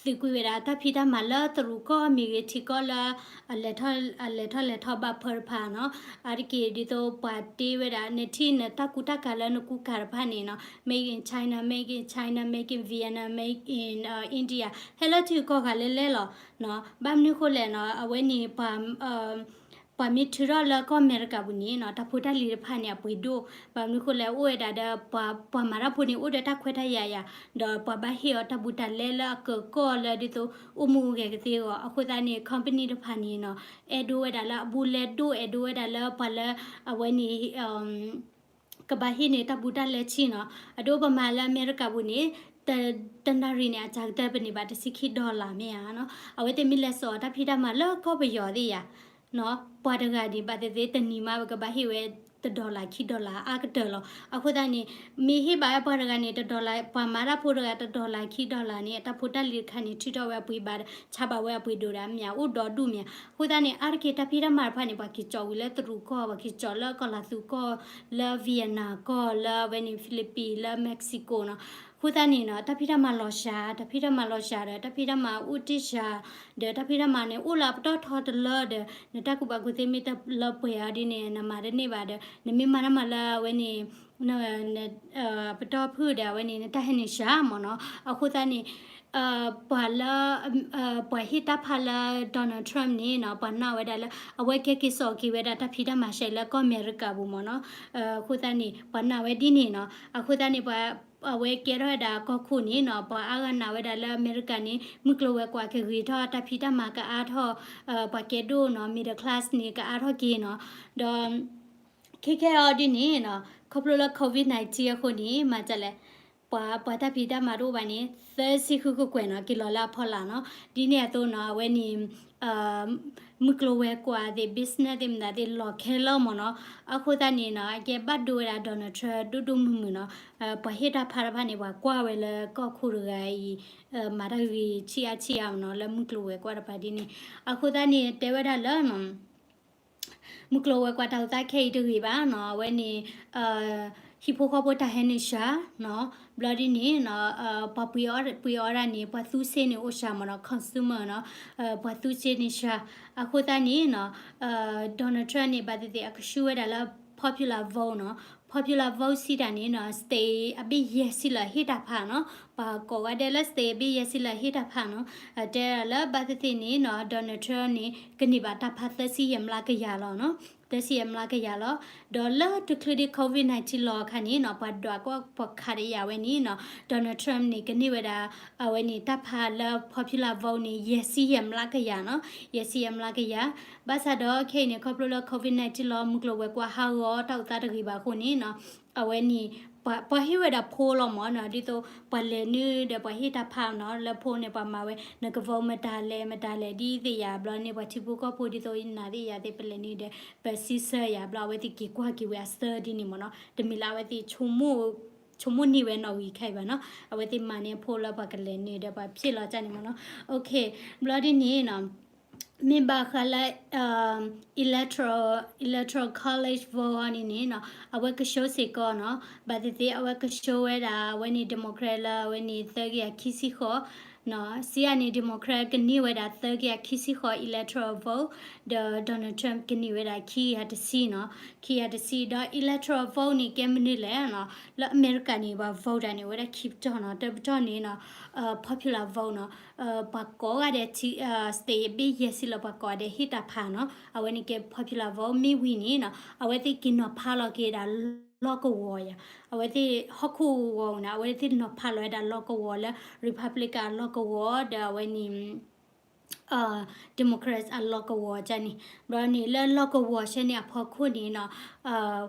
သုးကွံာ်ဝဲဒၣ်တၢ်ဖံးတၢ်မၤလၢတရူးကီၢ်မ့ၢ်ဂ့ၤ ထံကီၢ်လၢ အလဲၤထီၣ်လဲၤထီၣ်ဘၣ်ဖၢတဖၣ်နီၤ. အါတက့ၢ်ဒ်သိးပှၤတ့ဝဲဒၣ် နထံၣ်နတၢ်ကူတၢ်ကၤလၢနကူကၤတဖၣ်န့ၣ်နီၤ made in China, made in China, made in Vietnam, made in India ဟဲလၢထံဂုၤကီၢ်ဂၤလဲၤလဲၤလီၤ. ဘၣ်မနုၤဃိလဲၣ်နီၤ အဝဲန့ၣ် ပှၤမ့ၢ်ထုးထီၣ်လၢကီၢ်အမဲရကၤပူၤန့ၣ်နီၤ တၢ်ဖိတၢ်လံၤတဖၣ်န့ၣ် အပှ့ၤဒိၣ် ဘၣ်မနုၤဃိလဲၣ် အိၣ်ဝဲဒၣ်ဒီး ပှၤမၤတၢ်ဖိန့ၣ် အိၣ်ဒီးတၢ်ခွဲးတၢ်ယာ်ယၤ ဒီးပှၤဘၣ်ဟ့ၣ်အီၤတၢ်ဘူးတၢ်လဲလၢအကၢၤကီၢ်လၢဒ်သိး အိၣ်မူအိၣ်ဂဲၤကသ့အဂီၢ် အဃိသတးန့ၣ် company တဖၣ်န့ၣ်နီၤ အဲၣ်ဒိးဝဲဒၣ်လၢအဘူးလဲဒိၣ် အဲၣ်ဒိးဝဲဒၣ်လၢပှၤလၢ အဝဲန့ၣ် ကဘၣ်ဟ့ၣ်န့ၢ်တၢ်ဘူးတၢ်လဲဆံးနီၤ. အဒိပမၤလၢအမဲရကၤပူၤန့ၣ် တနၣ်ရံၣ်န့ၣ် အစှၤကတၢၢ်ပန့ၢ်ဘၣ်တဆံခံ dollar မ့ၢ်ဧါနီၤ. အဝဲသ့ၣ်မ့ၢ်လဲၤစိာ်အီၤတၢ်ဖံးတၢ်မၤလၢကီၢ်ပယီၤသ့ၣ်ယၤ ပှၤတဂၤန့ၣ် ဘၣ်သ့ၣ်သ့ၣ်တနံၤမး ပကဘၣ်ဟ့ၣ်ဝဲ တ dollar ခံ dollar အါကတၢၢ်လီၤ. အဃိသတးန့ၣ် မ့ၢ်ဟ့ၣ်ဘၣ်ဝဲပှၤတဂၤန့ၣ် တ dollar ပှၤမၤတၢ်ဖိတဂၤ တ dollar ခံ dollar န့ၣ် အတၢ်ဖိတၢ်လံၤတခါန့ၣ် ထုးထီၣ်ဝဲအပှ့ၤဘၣ် ဆါဘၣ်ဝဲအပှ့ၤဒိၣ်ဒၣ်မ့ၢ်ဧါ အိၣ်ဒီဒူၣ်မ့ၢ်ဧါ. အဃိသတးန့ၣ် အါတက့ၢ်တၢ်ဖံးတၢ်မၤတဖၣ်န့ၣ် ပှၤက့ၤကၠီဝံၤလၢတရူးကီၢ် ပှၤက့ၤကၠီလၢကီၢ်လၤသူကီၢ် လၢ Vietnam ကီၢ် လၢအဝဲန့ၣ် Philippines လၢ Mexico နီၤ. အဃိသတးန့ၣ်နီၤ တၢ်ဖံးတၢ်မၤလီၤစှၤ တၢ်ဖံးတၢ်မၤလီၤစှၤဒီး တၢ်ဖံးတၢ်မၤအိၣ်တ့ၢ်စှၤ ဒီးတၢ်ဖံးတၢ်မၤန့ၣ် အိၣ်လၢအပတီၢ်ထီတလၢဒီး နတၢ်ကူၣ်ဘၣ်ကူၣ်သ့မ့ၢ်တလၢပှဲၤအီၤဒ်န့ၣ် နမၤတန့ၢ်ဘၣ်ဒီး နမ့ၢ်မၤတၢ်မၤလၢအဝဲန့ၣ် ပတီၢ်ဖုၣ်ဒီးအဝဲန့ၣ် နတၢ်ဟဲနုာ်စှၤမ့ၢ်နီၤ. အဃိသတးန့ၣ် ပှၤလၢ ပှၤဟ့ၣ်တၢ်ဖးလၢ Donald Trump န့ၣ်နီၤ ပှၤနာ်ဝဲဒၣ်လၢ အဝဲကဲက့ၤစိာ်က့ၤဝဲဒၣ်တၢ်ဖံးတၢ်မၤစှၤလၢကီၢ်အမဲရကၤပူၤမ့ၢ်နီၤ. အဃိသတးန့ၣ် ပှၤနာ်ဝဲဒ်န့ၣ်နီၤ. အဃိသတးန့ၣ် ပှၤ အဝဲကဲထီၣ်ဝဲဒၣ်ကီၢ်ခိၣ်န့ၣ်နီၤ ပှၤအါဂၤနာ်ဝဲဒၣ်လၢအမဲရကၤန့ၣ် မုၢ်ကျိၤဝဲၤကွာ်ကဂ့ၤထီၣ် တၢ်ဖံးတၢ်မၤကအါထီၣ် ပှၤကဲဒိၣ်နီၤ middle class န့ၣ် ကအါထီၣ်က့ၤနီၤ. ဒီး ခဲခဲအံၤဒ်န့ၣ်နီၤ ခီဖျိလၢ COVID nineteen အဃိန့ၣ် မၤဒ်လဲၣ် ပှၤ ပှၤတၢ်ဖံးတၢ်မၤတအိၣ်ဘၣ်န့ၣ် သၢဆံဃုကကွဲၢ်နီၤ က့ၤလီၤလၢအဖီလာ်နီၤ. ဒ်န့ၣ်အသိးနီၤ အဝဲန့ၣ် မုၢ်ကျိၤဝဲၤကွာ်သ့ၣ် business သ့ၣ်မတၤသ့ၣ် လီၤခဲလၢာ်မ့ၢ်နီၤ. အဃိသတးန့ၣ်နီၤ အကဲဘၣ်ဒိဝဲဒၣ် Donald Trump ဒိၣ်ဒိၣ်မုၢ်မုၢ်နီၤ. ပှၤဟ့ၣ်တၢ်ဖးတဖၣ်န့ၣ် ပှၤကွၢ်ဝဲလၢကီၢ်ခိၣ်တဂၤအံၤ မၤတၢ်ဂ့ၤဆံးအါဆံးအါမ့ၢ်နီၤ လၢမုၢ်ကျိၤဝဲၤကွာ်တဖၣ်ဒ်န့ၣ်. အဃိသတးန့ၣ် တဲဝဲဒၣ်လၢ မုၢ်ကျိၤဝဲၤကွာ်တၢ်အိၣ်သးခဲအံၤတဂ့ၤဘၣ်နီၤ အဝဲန့ၣ် ဟံၣ်ဖိဃီဖိတၢ်ဟဲနုာ်စှၤနီၤ ဘျီဒ်န့ၣ်နီၤ ပှၤပှ့ၤအီၣ် ပှ့ၤအီၣ်ဒၣ်န့ၣ် ပှၤသူစ့န့ၣ်အိၣ်စှၤမ့ၢ်နီၤ consumer နီၤ ပှၤသူစ့န့ၣ်စှၤ. အဃိသတးန့ၣ်နီၤ Donald Trump န့ၣ် ဘၣ်သ့ၣ်သ့ၣ် အကဆှၢဝဲဒၣ်လၢ popular vote နီၤ popular vote စံးတၢ်န့ၣ်နီၤ state အဘ့ၣ်ယဲၢ်ဆံလၢအဟ့ၣ်တၢ်ဖးနီၤ ပှၤကိးဂၤဒဲးလၢ state အဘ့ၣ်ယဲၢ်ဆံလၢအဟ့ၣ်တၢ်ဖးနီၤ တဲလၢဘၣ်သ့ၣ်သ့ၣ်န့ၣ်နီၤ Donald Trump န့ၣ် ကန့ၢ်ဘၣ်တၢ်ဖးသၢဆံယဲၢ်မျးကယၤလီၤနီၤ သၢဆံယဲၢ်မျးကယၤလီၤ. ဒီးလၢတချုးဒံး COVID nineteen လီၤအခါန့ၣ်နီၤ ပှၤဒွးကွၢ်ပှၤခးဒီးယၤဝဲန့ၣ်နီၤ Donald Trump န့ၣ် ကန့ၢ်ဝဲဒၣ် အဝဲန့ၣ်တၢ်ဖးလၢ popular vote န့ၣ် ယဲၢ်ဆံယဲၢ်မျးကယၤနီၤ ယဲၢ်ဆံယဲၢ်မျးကယၤ. ဘၣ်ဆၣ်ဒီးခဲအံၤန့ၣ် ခီဖျိလၢ COVID nineteen လီၤ မုၢ်ကျိၤဝဲၤကွာ်ဟးဂီၤတၢ်အိၣ်သးတဂ့ၤဘၣ်အဃိန့ၣ်နီၤ အဝဲန့ၣ် ပှၤဟ့ၣ်ဝဲဒၣ်ဖိလီၤမ့ၢ်နီၤ ဒ်သိးပှၤလဲၤနုာ်ဒီးပှၤဟ့ၣ်တၢ်ဖးနီၤ လၢဖိန့ၣ် ပှၤမၤဝဲ နက vote မတၤလဲၣ် မတၤလဲၣ် ဒ်သ့ၣ်ယၤဘျီန့ၣ် ပှၤထံဖိကီၢ်ဖိဒ်သိးနၤသ့ၣ်ယၤသ့ၣ် ပလဲၤနုာ်ဒီး ပစံးဆၢယၤဘျီ အဝဲသ့ၣ်က့ၤကွၢ်က့ၤဝဲအဆၢဒ်န့ၣ်မ့ၢ်နီၤ တမ့ၢ်လၢအဝဲသ့ၣ် ဆိကမိၣ်န့ၢ်ဝဲနီၣ်ဂံၢ်ခဲအံၤဘၣ်နီၤ အဝဲသ့ၣ်မၤန့ၢ်အဖိလၢပှၤကလဲၤနုာ်ဒီးပှၤဖျ့ၣ်လီၤကၢ်န့ၣ်မ့ၢ်နီၤ ဘျီဒ်န့ၣ်နီၤ မ့ၢ်ဘၣ်ဃးလၢ electoral electoral college vote န့ၣ်န့ၣ်နီၤ အဝဲကဆှၢစ့ၢ်ကီးနီၤ ဘၣ်သ့ၣ်သ့ၣ် အဝဲကဆှၢဝဲဒၣ် အဝဲန့ၣ် Democrat လၢအဝဲန့ၣ် သၢကယၤခံဆံဃိး စံးအါန့ၣ် Democrat ကန့ၢ်ဝဲဒၣ်သၢကယၤခံဆံဃိး electoral vote, ဒီး Donald Trump ကန့ၢ်ဝဲဒၣ်ခံကယၤတဆံနီၤ, ခံကယၤတဆံ ဒီး electoral vote န့ၣ် ကဲမနုၤလဲၣ်နီၤ, လၢအမဲရကၤန့ၣ် ပှၤ vote တၢ်န့ၣ် အိၣ်ဝဲဒၣ်ခံပတီၢ်နီၤ, တပတီၢ်န့ၣ်နီၤ popular vote နီၤ, ပှၤကိးဂၤဒဲး state ဘ့ၣ်ယဲၢ်ဆံလၢပှၤကိးဂၤဒဲး ဟ့ၣ်တၢ်ဖးနီၤ, အဝဲန့ၣ်ကဲ popular vote မ့ၢ်ဝံၤန့ၣ်နီၤ အဝဲသ့ၣ်က့ၤနီၤဖးလီၤက့ၤဒၣ်လီၢ်ကဝီၤယၤ, အဝဲသ့ၣ်ဟီၣ်ခိၣ်ဂီၤန့ၣ် အဝဲသ့ၣ်နီၤဖးလီၤဝဲဒၣ်လီၢ်ကဝီၤလၢ Republican အလီၢ်ကဝီၤ ဒီးအဝဲန့ၣ် Democrats အလီၢ်ကဝီၤကန့ၣ်, ဘျီန့ၣ်လၢလီၢ်ကဝီၤဆဲန့ၣ်အဖီခိၣ်န့ၣ်နီၤ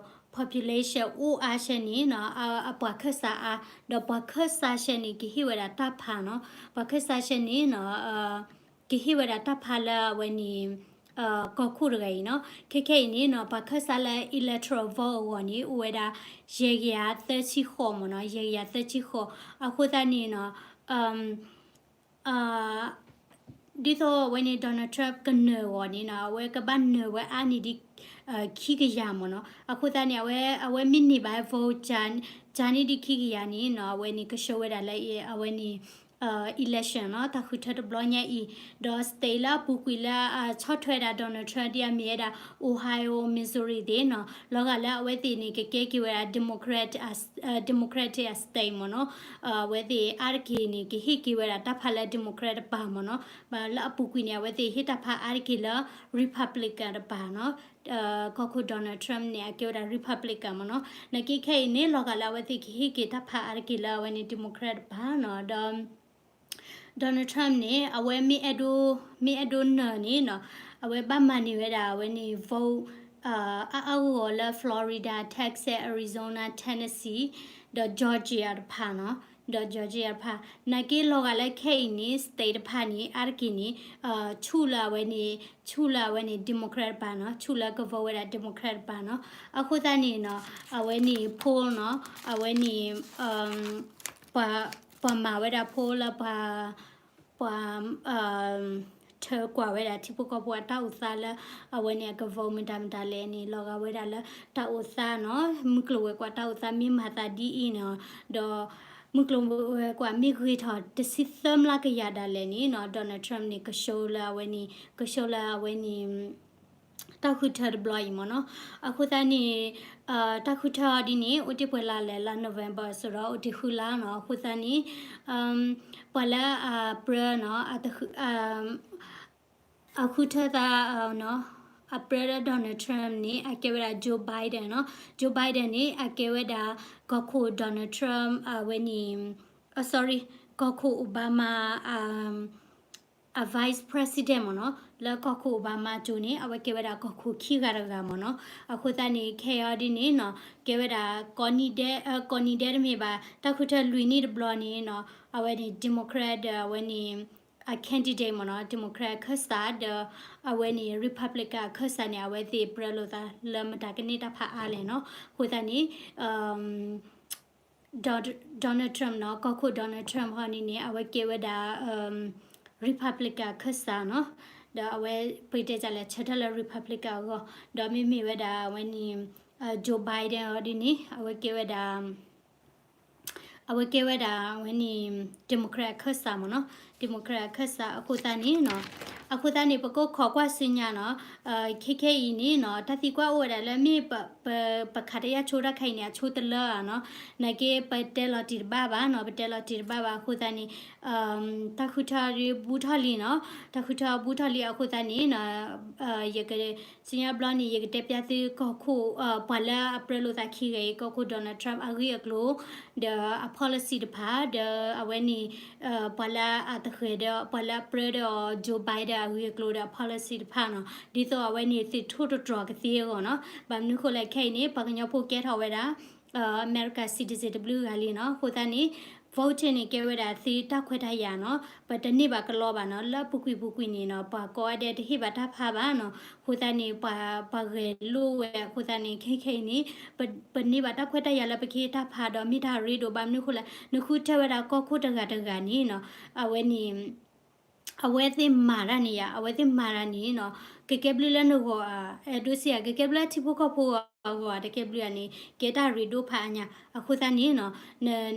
population အိၣ်အါဆဲန့ၣ်နီၤ အပှၤခၢၣ်စးအါ, ဒီးပှၤခၢၣ်စးဆဲန့ၣ် ကဟ့ၣ်ဝဲဒၣ်တၢ်ဖးနီၤ, ပှၤခၢၣ်စးဆဲန့ၣ်နီၤ ကဟ့ၣ်ဝဲဒၣ်တၢ်ဖးလၢအဝဲန့ၣ် ကီၢ်ခိၣ်တဂၤအံၤနီၤ, ခဲခဲအံၤန့ၣ်နီၤ ပှၤခၢၣ်စးလၢ electoral vote အဂီၢ်န့ၣ် အိၣ်ဝဲဒၣ် ယဲၢ်ကယၤသၢဆံဃိးမ့ၢ်နီၤ, ယဲၢ်ကယၤသၢဆံဃိး, အဃိသတးန့ၣ်နီၤ ဒ်သိးအဝဲန့ၣ် Donald Trump ကနၢၤအဂီၢ်န့ၣ်နီၤ အဝဲကဘၣ်နၢၤဝဲအါန့ၢ်ဒ် ခံကယၤမ့ၢ်နီၤ, အဃိသတးန့ၣ် အဝဲ အဝဲမ့ၢ်န့ၢ်ဘၣ် vote ကန့ၢ်ဒ်ခံကယၤန့ၣ်နီၤ အဝဲန့ၣ်ကဆှၢဝဲဒၣ်လၢအဝဲန့ၣ် election နီၤ တၢ်ဃုထၢတဘျီညါအံၤ, ဒီး state လၢအပူၤကွံာ်လၢအဆီၣ်ထွဲဒၣ် Donald Trump ဒ်အမ့ၢ်ဝဲဒၣ် Ohio, Missouri သ့ၣ်နီၤ လီၤဂာ်လၢအဝဲသ့ၣ်န့ၣ် ကကဲက့ၤဝဲဒၣ် Democrat, Democratic state မ့ၢ်နီၤ, အဝဲသ့ၣ်အါတက့ၢ်န့ၣ် ကဟ့ၣ်က့ၤဝဲဒၣ်တၢ်ဖးလၢ Democrat တပၤမ့ၢ်နီၤ, ဘၣ်လၢအပူၤကွံာ်န့ၣ် အဝဲသ့ၣ်ဟ့ၣ်တၢ်ဖးအါတက့ၢ်လၢ Republican တပၤနီၤ ကီၢ်ခိၣ် Donald Trump န့ၣ် အကဲဝဲဒၣ် Republican မ့ၢ်နီၤ, နာ်က့ခဲအံၤန့ၣ် လီၤဂာ်လၢအဝဲသ့ၣ်ကဟ့ၣ်က့ၤတၢ်ဖးအါတက့ၢ်လၢအဝဲန့ၣ် Democrat တပၤနီၤ, ဒီး Donald Trump န့ၣ် အဝဲမ့ၢ်အဲၣ်ဒိး မ့ၢ်အဲၣ်ဒိးနၢၤန့ၣ်နီၤ အဝဲဘၣ်မၤန့ၢ်ဝဲဒၣ်အဝဲန့ၣ် vote အါအါဂီၢ်ဂီၢ်လၢ Florida, Texas, Arizona, Tennessee ဒီး Georgia တဖၣ်နီၤ, ဒီး Georgia တဖၣ်, နာ်က့လီၤဂာ်လၢခဲအံၤန့ၣ် state တဖၣ်န့ၣ် အါတက့ၢ်န့ၣ် ဆူၣ်လၢအဝဲန့ၣ် ဆူၣ်လၢအဝဲန့ၣ် Democrat တပၤနီၤ, ဆူၣ်လၢက vote ဝဲဒၣ် Democrat တပၤနီၤ, အဃိသတးန့ၣ်နီၤ အဝဲန့ၣ် poll နီၤ, အဝဲန့ၣ် ပှၤ ပှၤမၤဝဲဒၣ် poll လၢပှၤ ပှၤ ထၢကွၢ်ဝဲဒၣ်ထံဖိကီၢ်ဖိအတၢ်အိၣ်သးလၢ အဝဲန့ၣ်အက vote မတၤမတၤလဲၣ်န့ၣ် လီၤဂာ်ဝဲဒၣ်လၢတၢ်အိၣ်သးနီၤ, မုၢ်ကျိၤဝဲၤကွာ်တၢ်အိၣ်သးမ့ၢ်မၤသးဒ်အံၤနီၤ, ဒီး မုၢ်ကျိၤဝဲၤကွာ်မ့ၢ်ဂ့ၤထီၣ်တဆံသၢမျးကယၤဒၣ်လဲာ်န့ၣ်နီၤ Donald Trump န့ၣ် ကဆှၢလၢအဝဲန့ၣ် ကဆှၢလၢအဝဲန့ၣ် တၢ်ဃုထၢတဘျီအံၤမ့ၢ်နီၤ, အဃိသတးန့ၣ် တၢ်ဃုထၢအီၤဒ်န့ၣ် အိၣ်တ့ၢ်ပှဲၤလါလဲၣ်, လါ November စ့ၢ်ဒီး အိၣ်တ့ၢ်ဃုလါနီၤ, အဃိသတးန့ၣ် ပှၤလၢအပြၢနီၤ အဃုထၢသး အပြၢဒီး Donald Trump န့ၣ် အကဲဝဲဒၣ် Joe Biden နီၤ, Joe Biden န့ၣ် အကဲဝဲဒၣ် ကီၢ်ခိၣ် Donald Trump အဝဲန့ၣ် sorry ကီၢ်ခိၣ် Obama အ vice president မ့ၢ်နီၤ, လၢကီၢ်ခိၣ် Obama အစိၤန့ၣ် အဝဲကဲဝဲဒၣ်ကီၢ်ခိၣ်ခံဂၤတဂၤမ့ၢ်နီၤ, အဃိသတးန့ၣ် ခဲအံၤဒ်န့ၣ်နီၤ ကဲဝဲဒၣ် ကိးနံၤဒဲး ကိးနံၤဒဲးတမ့ၢ်ဘၣ် တၢ်ဃုထၢလွံၢ်နံၣ်တဘျီန့ၣ်နီၤ အဝဲန့ၣ် Democrat ဒီးအဝဲန့ၣ် အ candidate မ့ၢ်နီၤ, Democrat အခၢၣ်စးဒီး အဝဲန့ၣ် Republican အခၢၣ်စးန့ၣ် အဝဲသ့ၣ်ပြၢလိာ်သးလၢမတၤကန့ၢ်တၢ်ဖးအါလဲၣ်နီၤ, အဃိသတးန့ၣ် Donald Trump နီၤ, ကီၢ်ခိၣ် Donald Trump ဟီဒ်န့ၣ် အဝဲကဲဝဲဒၣ် Republican အခၢၣ်စးနီၤ, ဒီးအဝဲပတဲတၢ်လဲၣ် ဆၢထၢၣ်လၢ Republican အဂီၢ်, ဒီးမ့မ့ၢ်ဝဲဒၣ်အဝဲန့ၣ် Joe Biden ဟီဒ်န့ၣ် အဝဲကဲဝဲဒၣ် အဝဲကဲဝဲဒၣ်အဝဲန့ၣ် Democrat အခၢၣ်စးမ့ၢ်နီၤ, Democrat အခၢၣ်စးအဃိသတးန့ၣ်နီၤ, အဃိသတးန့ၣ် ပကခိးကွၢ်ဆူညါနီၤ, ခဲခဲအံၤန့ၣ်နီၤ တၢ်သံကွၢ်အိၣ်ဝဲဒၣ်လၢမ့ၢ်ပ ပ ပခးတယာ်ဆိတၢ်ခါအံၤန့ၣ် အဆိတလၢဧါနီၤ, နာ်က့ပတဲလီၤတံၢ်တဘၣ်ဘၣ်နီၤ, ပတဲလီၤတံၢ်တဘၣ်ဘၣ်အဃိသတးန့ၣ် တၢ်ဃုထၢဒ်ဘူးထီၣ်လံနီၤ, တၢ်ဃုထၢဘူးထီၣ်လံအဃိသတးန့ၣ်နီၤ, ယက ဆူညါဘျီန့ၣ် ယကတဲပျးသုကီၢ်ခိၣ် ပှၤလၢအပြၢလိာ်သးခံဂၤအံၤ ကီၢ်ခိၣ် Donald Trump အဂ့ၢ်အကျိၤ ဒီးအ policy တဖၣ် ဒီးအဝဲန့ၣ် ပှၤလၢအတဂဲၤဒီး ပှၤလၢအပြၢဒီး Joe Biden အဂ့ၢ်အကျိၤဒီးအ policy တဖၣ်နီၤ, ဒ်သိးအဝဲန့ၣ်သုးထိၣ်တတြီၤကသ့အဂီၢ်နီၤ, ဘၣ်မနုၤဃိလဲၣ်ခဲအံၤန့ၣ် ပှၤကညီဖိကဲထီၣ်ဝဲဒၣ် အမဲရကၤ citizen တဘျုးဂၤလံနီၤ, အဃိသတးန့ၣ် voting န့ၣ် ကဲဝဲဒၣ်သုတၢ်ခွဲးတၢ်ယာ်နီၤ, ပတန့ၢ်ဘၣ်ကလီဘၣ်နီၤ, လၢအပူၤကွံာ်ပူၤကွံာ်န့ၣ်နီၤ ပှၤကိးဂၤဒဲးတဟ့ၣ်ဘၣ်တၢ်ဖးဘၣ်နီၤ, အဃိသတးန့ၣ် ပှၤ ပှၤဂဲၤလိာ်ဝဲအဃိသတးန့ၣ် ခဲခဲအံၤန့ၣ် ပန့ၢ်ဘၣ်တၢ်ခွဲးတၢ်ယာ်လၢပကဟ့ၣ်တၢ်ဖးဒီးမ့ၢ်တၢ်ရ့ဒိၣ်, ဘၣ်မနုၤဃိလဲၣ် နဃုထၢဝဲဒၣ်ကီၢ်ခိၣ်တဂၤတဂၤန့ၣ်နီၤ, အဝဲန့ၣ် အဝဲသ့ၣ်မၤတၢ်န့ၣ်ယါ, အဝဲသ့ၣ်မၤတၢ်န့ၣ်နီၤ, ကကဲဘျုးလၢနဂီၢ်ဧါ, အဲၣ်ဒိးစံးဧါ, ကကဲဘျုးလၢထံဖိကီၢ်ဖိဧါ, အဂီၢ် တကဲဘျုးဧါန့ၣ် ကဲတၢ်ရ့ဒိၣ်ဖးအါညါ. အဃိသတးန့ၣ်နီၤ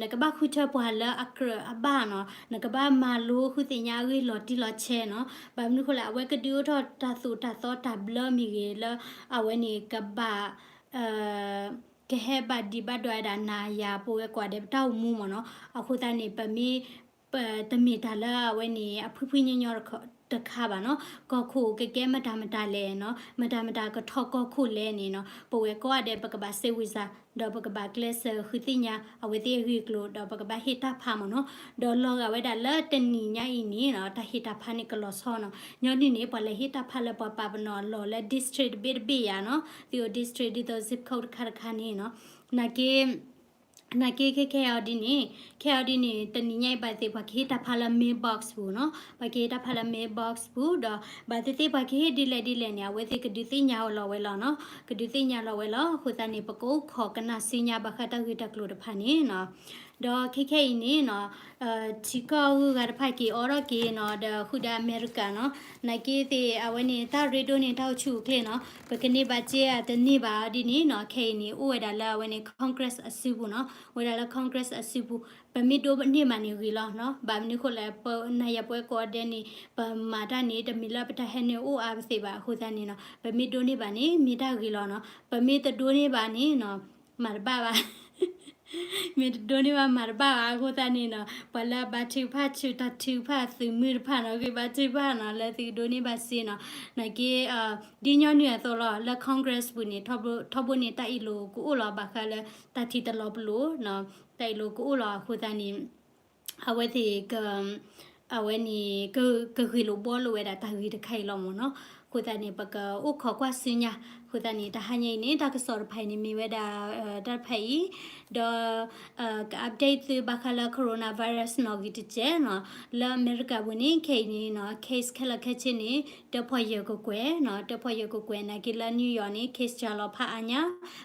နကဘၣ်ဃုထၢပှၤလၢအကြၢးအဘၣ်နီၤ, နကဘၣ်မၤလိဃုသ့ၣ်ညါအဂ့ၢ်လီၤတံၢ်လီၤဆဲးနီၤ. ဘၣ်မနုၤဃိလဲၣ် အဝဲကဒုးအိၣ်ထီၣ်တၢ်သိၣ်တၢ်သီတၢ်ဘျၢမ့ၢ်ဂ့ၤလၢ အဝဲန့ၣ်ကဘၣ် ကဟဲဘၣ်ဒံးဘၣ်ဒွးဝဲဒၣ်နၤယၤ ပဝဲကိးဂၤဒဲးပတၢ်အိၣ်မူမ့ၢ်နီၤ. အဃိသတးန့ၣ် ပမ့ၢ် ပတမ့ၢ်တၢ်လၢအဝဲန့ၣ် အဖှံဖှံညီညီတခါဘၣ်နီၤ. ကီၢ်ခိၣ်ကကဲမတၤမတၤလဲၣ်နီၤ, မတၤမတၤကထီၣ်ကီၢ်ခိၣ်လဲၣ်န့ၣ်နီၤ, ပဝဲကိးဂၤဒဲး ပကဘၣ်စဲဝံၤစၢ် ဒီးပကဘၣ်ကျဲးစၢးဃုသ့ၣ်ညါအဝဲသ့ၣ်အဂ့ၢ်အကျိၤ ဒီးပကဘၣ်ဟ့ၣ်တၢ်ဖးမ့ၢ်နီၤ. ဒီးလီၤဂာ်ဝဲဒၣ်လၢတနံၤညါအံၤန့ၣ်နီၤ တၢ်ဟ့ၣ်တၢ်ဖးန့ၣ်ကလီၤဆီနီၤ. ညီနုၢ်န့ၣ် ပှၤလဲၤဟ့ၣ်တၢ်ဖးလၢပှၤပာ်ပနီၣ်အလီၢ်လၢ district တဘ့ၣ်တဘ့ၣ်ယါနီၤ, သုအိၣ် district ဒ်သိး zip code တခါတခါန့ၣ်နီၤ. နာ်က့ နာ်က့ခဲခဲအံၤဒ်န့ၣ်, ခဲအံၤဒ်န့ၣ် တနံၤညါအံၤဘၣ်သ့ၣ်သ့ၣ် ပှၤကဟ့ၣ်တၢ်ဖးလၢ mailbox ပူၤနီၤ, ပှၤကဟ့ၣ်တၢ်ဖးလၢ mailbox ပူၤ ဒီးဘၣ်သ့ၣ်သ့ၣ်ပှၤကဟ့ၣ်ဒ်လဲၣ်ဒ်လဲၣ်န့ၣ် အဝဲသ့ၣ်ကဒုးသ့ၣ်ညါလီၤဝဲလီၤနီၤ, ကဒုးသ့ၣ်ညါလီၤဝဲလီၤ. အဃိသတးန့ၣ် ပကအိၣ်ခိးကနၣ်ဆူညါဘၣ်ဃးတၢ်ဂ့ၢ်တၢ်ကျိၤတဖၣ်န့ၣ်နီၤ. ဒီးခဲခဲအံၤန့ၣ်နီၤ ထံကီၢ်ဂုၤဂၤတဖၣ်က့ၤအိးထီၣ်က့ၤနီၤ ဒီးဃုာ်ဒီးအမဲရကၤနီၤ, နာ်က့သ့ၣ် အဝဲန့ၣ် တၢ်ရ့ဒိၣ်န့ၣ် တၢ်အိၣ်ဆူၣ်အိၣ်ချ့နီၤ, ပကန့ၢ်ဘၣ်စ့အတန့ၢ်ဘၣ်ဒ်န့ၣ်နီၤ, ခဲအံၤန့ၣ် အိၣ်ဝဲဒၣ်လၢအဝဲန့ၣ် Congress အစုပူၤနီၤ, အိၣ်ဝဲဒၣ်လၢ Congress အစုပူၤ, ပမ့ၢ်ဒိန့ၢ်ဘၣ်န့ၣ်ဂ့ၤလီၤနီၤ, ဘၣ်မနုၤဃိလဲၣ် ပနၤယၤပဝဲကိးဂၤဒဲးန့ၣ် ပမၤတၢ်န့ၣ် တမ့ၢ်လၢပတၢ်ဟဲနုာ်အိၣ်အါပသ့ၣ်ဘၣ်, အဃိသတးန့ၣ်နီၤ ပမ့ၢ်ဒိန့ၢ်ဘၣ်န့ၣ် မ့ၢ်တၢ်ဂ့ၤလီၤနီၤ, ပမ့ၢ်တဒိန့ၢ်ဘၣ်န့ၣ်နီၤ မၤတဘၣ်ဘၣ် မ့ၢ်တဒိန့ၢ်ဘၣ်မၤတဘၣ်ဘၣ်, အဃိသတးန့ၣ်နီၤ ပှၤလၢအဘါထုကဖၣ်ဆူတၢ်ထုကဖၣ်သုးမုၢ်တဖၣ်နီၤ ဂ့ၤဘါထုကဖၣ်နီၤ လၢသုကဒိန့ၢ်ဘၣ်စ့နီၤ, နာ်က့ ဒ်ညီနုၢ်အသိးလီၤ လၢ Congress ပူၤန့ၣ် ထီဘိန့ၣ် တၢ်အ့ၣ်လိာ်ကအိၣ်လီၤ ဘၣ်ဃးလၢတၢ်ထံတလီၤပလိာ်နီၤ, တၢ်အ့ၣ်လိာ်ကအိၣ်လီၤ အဃိသတးန့ၣ် အဝဲသ့ၣ်က အဝဲန့ၣ် ကဂ့ၢ်လိာ်ဘှီလိာ်ဝဲဒၣ်တၢ်ဂ့ၢ်တခါအံၤလီၤမ့ၢ်နီၤ, အဃိသတးန့ၣ် ပကအိၣ်ခိးကွၢ်ဆူညါ, အဃိသတးန့ၣ် တဟါညါအံၤန့ၣ် တၢ်ကစီၣ်တဖၣ်အံၤန့ၣ် မ့ၢ်ဝဲဒၣ် တၢ်တဖၣ်အံၤ, ဒီး က update သုဘၣ်ဃးလၢ coronavirus နီၣ်ဂံၢ်တကဲးနီၤ, လၢအမဲရကၤပူၤန့ၣ် ခဲအံၤန့ၣ်နီၤ case ခဲလၢာ်ခဲဆ့န့ၣ် တၢဖီၣ်ယဲၢ်ကကွဲၢ်နီၤ, တၢဖီၣ်ယဲၢ်ကကွဲၢ် နာ်က့လၢ New York န့ၣ် case စှၤလီၤဖးအါညါ,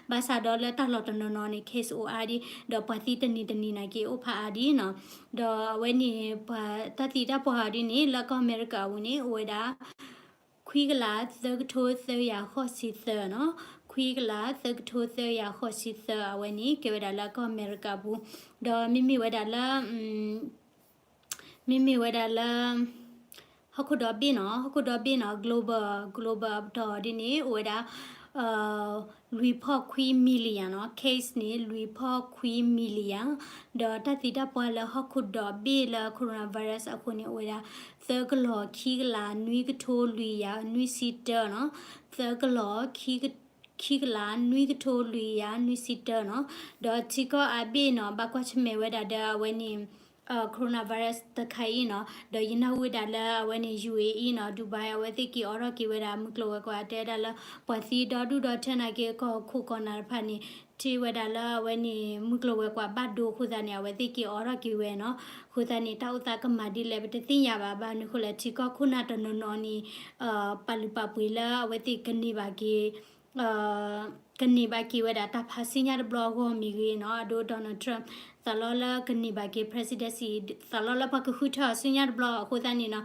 ဘၣ်ဆၣ်ဒီးလၢတၢ်လီၢ်တနီၤနီၤန့ၣ် case အိၣ်အါဒံး, ဒီးပှၤသံတနံၤတနံၤနာ်က့ အိၣ်ဖးအါဒံးနီၤ, ဒီးအဝဲန့ၣ် ပှၤတၢ်သံတၢ်ပှၢ်အီၤဒ်န့ၣ် လၢကီၢ်အမဲရကၤအပူၤန့ၣ် အိၣ်ဝဲဒၣ် ခွံကလးသၢကထိသၢယၤဃိးဆံသၢနီၤ, ခွံကလးသၢကထိသၢယၤဃိးဆံသၢ အဝဲန့ၣ် ကဲဝဲဒၣ်လၢကီၢ်အမဲရကၤပူၤ, ဒီးမ့မ့ၢ်ဝဲဒၣ်လၢ မ့မ့ၢ်ဝဲဒၣ်လၢ ဟီၣ်ခိၣ်ဒီဘ့ၣ်နီၤ, ဟီၣ်ခိၣ်ဒီဘ့ၣ်နီၤ global, global အပတီၢ်ဒ်န့ၣ် အိၣ်ဝဲဒၣ် လွံၢ်ဖီၣ်ခွံ million နီၤ, case န့ၣ် လွံၢ်ဖီၣ်ခွံ million, ဒီးတၢ်သံတၢ်ပှၢ်လၢဟီၣ်ခိၣ်ဒီဘ့ၣ်လၢ coronavirus အဃိန့ၣ် အိၣ်ဝဲဒၣ် သၢကလီၢ်ခံကလးနွံကထိလွံၢ်ယၤနွံဆံတၢနီၤ, သၢကလီၢ် ခံကလးနွံကထိလွံၢ်ယၤနွံဆံတၢနီၤ, ဒီးထံကီၢ်အါဘ့ၣ်နီၤ ဘၣ်ကွၢ်ဆၢၣ်မဲာ်ဝဲဒၣ်ဒီးအဝဲန့ၣ် coronavirus တခါအံၤနီၤ, ဒီးယနၢ်ဟူဝဲဒၣ်လၢအဝဲန့ၣ် ယူၣ်အ့အံၤနီၤ ဒူဘဲ အဝဲသ့ၣ်က့ၤအိးထီၣ်က့ၤဝဲဒၣ် မုၢ်ကျိၤဝဲၤကွာ် တဲဝဲဒၣ်လၢ ပှၤသံဒီဒူၣ်ဒီထၢနာ်က့ ကီၢ်ခိၣ်ကီၢ်နၢ်တဖၣ်န့ၣ် ထံၣ်ဝဲဒၣ်လၢအဝဲန့ၣ် မုၢ်ကျိၤဝဲၤကွာ်ဘၣ်ဒိအဃိသတးန့ၣ် အဝဲသ့ၣ်က့ၤအိးထီၣ်က့ၤဝဲနီၤ, အဃိသတးန့ၣ် တၢ်အိၣ်သးကမၤဒ်လဲၣ် ပတသ့ၣ်ညါဘၣ်, ဘၣ်မနုၤဃိလဲၣ် ထံကီၢ်ခိၣ်နၢ်တနီၤနီၤန့ၣ် ပာ်လုၢ်ပာ်ပှ့ၤလၢအဝဲသ့ၣ်ကန့ၢ်ဘၣ်က့ၤ ကန့ၢ်ဘၣ်က့ၤဝဲဒၣ်တၢ်ဖးဆူညါတဘျီအဂီၢ်မ့ၢ်ဂ့ၤနီၤ, အဒိ Donald Trump သးလီလၢကန့ၢ်ဘၣ်က့ၤ presidency သးလီလၢပှၤကဃုထၢအီၤဆူညါတဘျီအဃိသတးန့ၣ်နီၤ,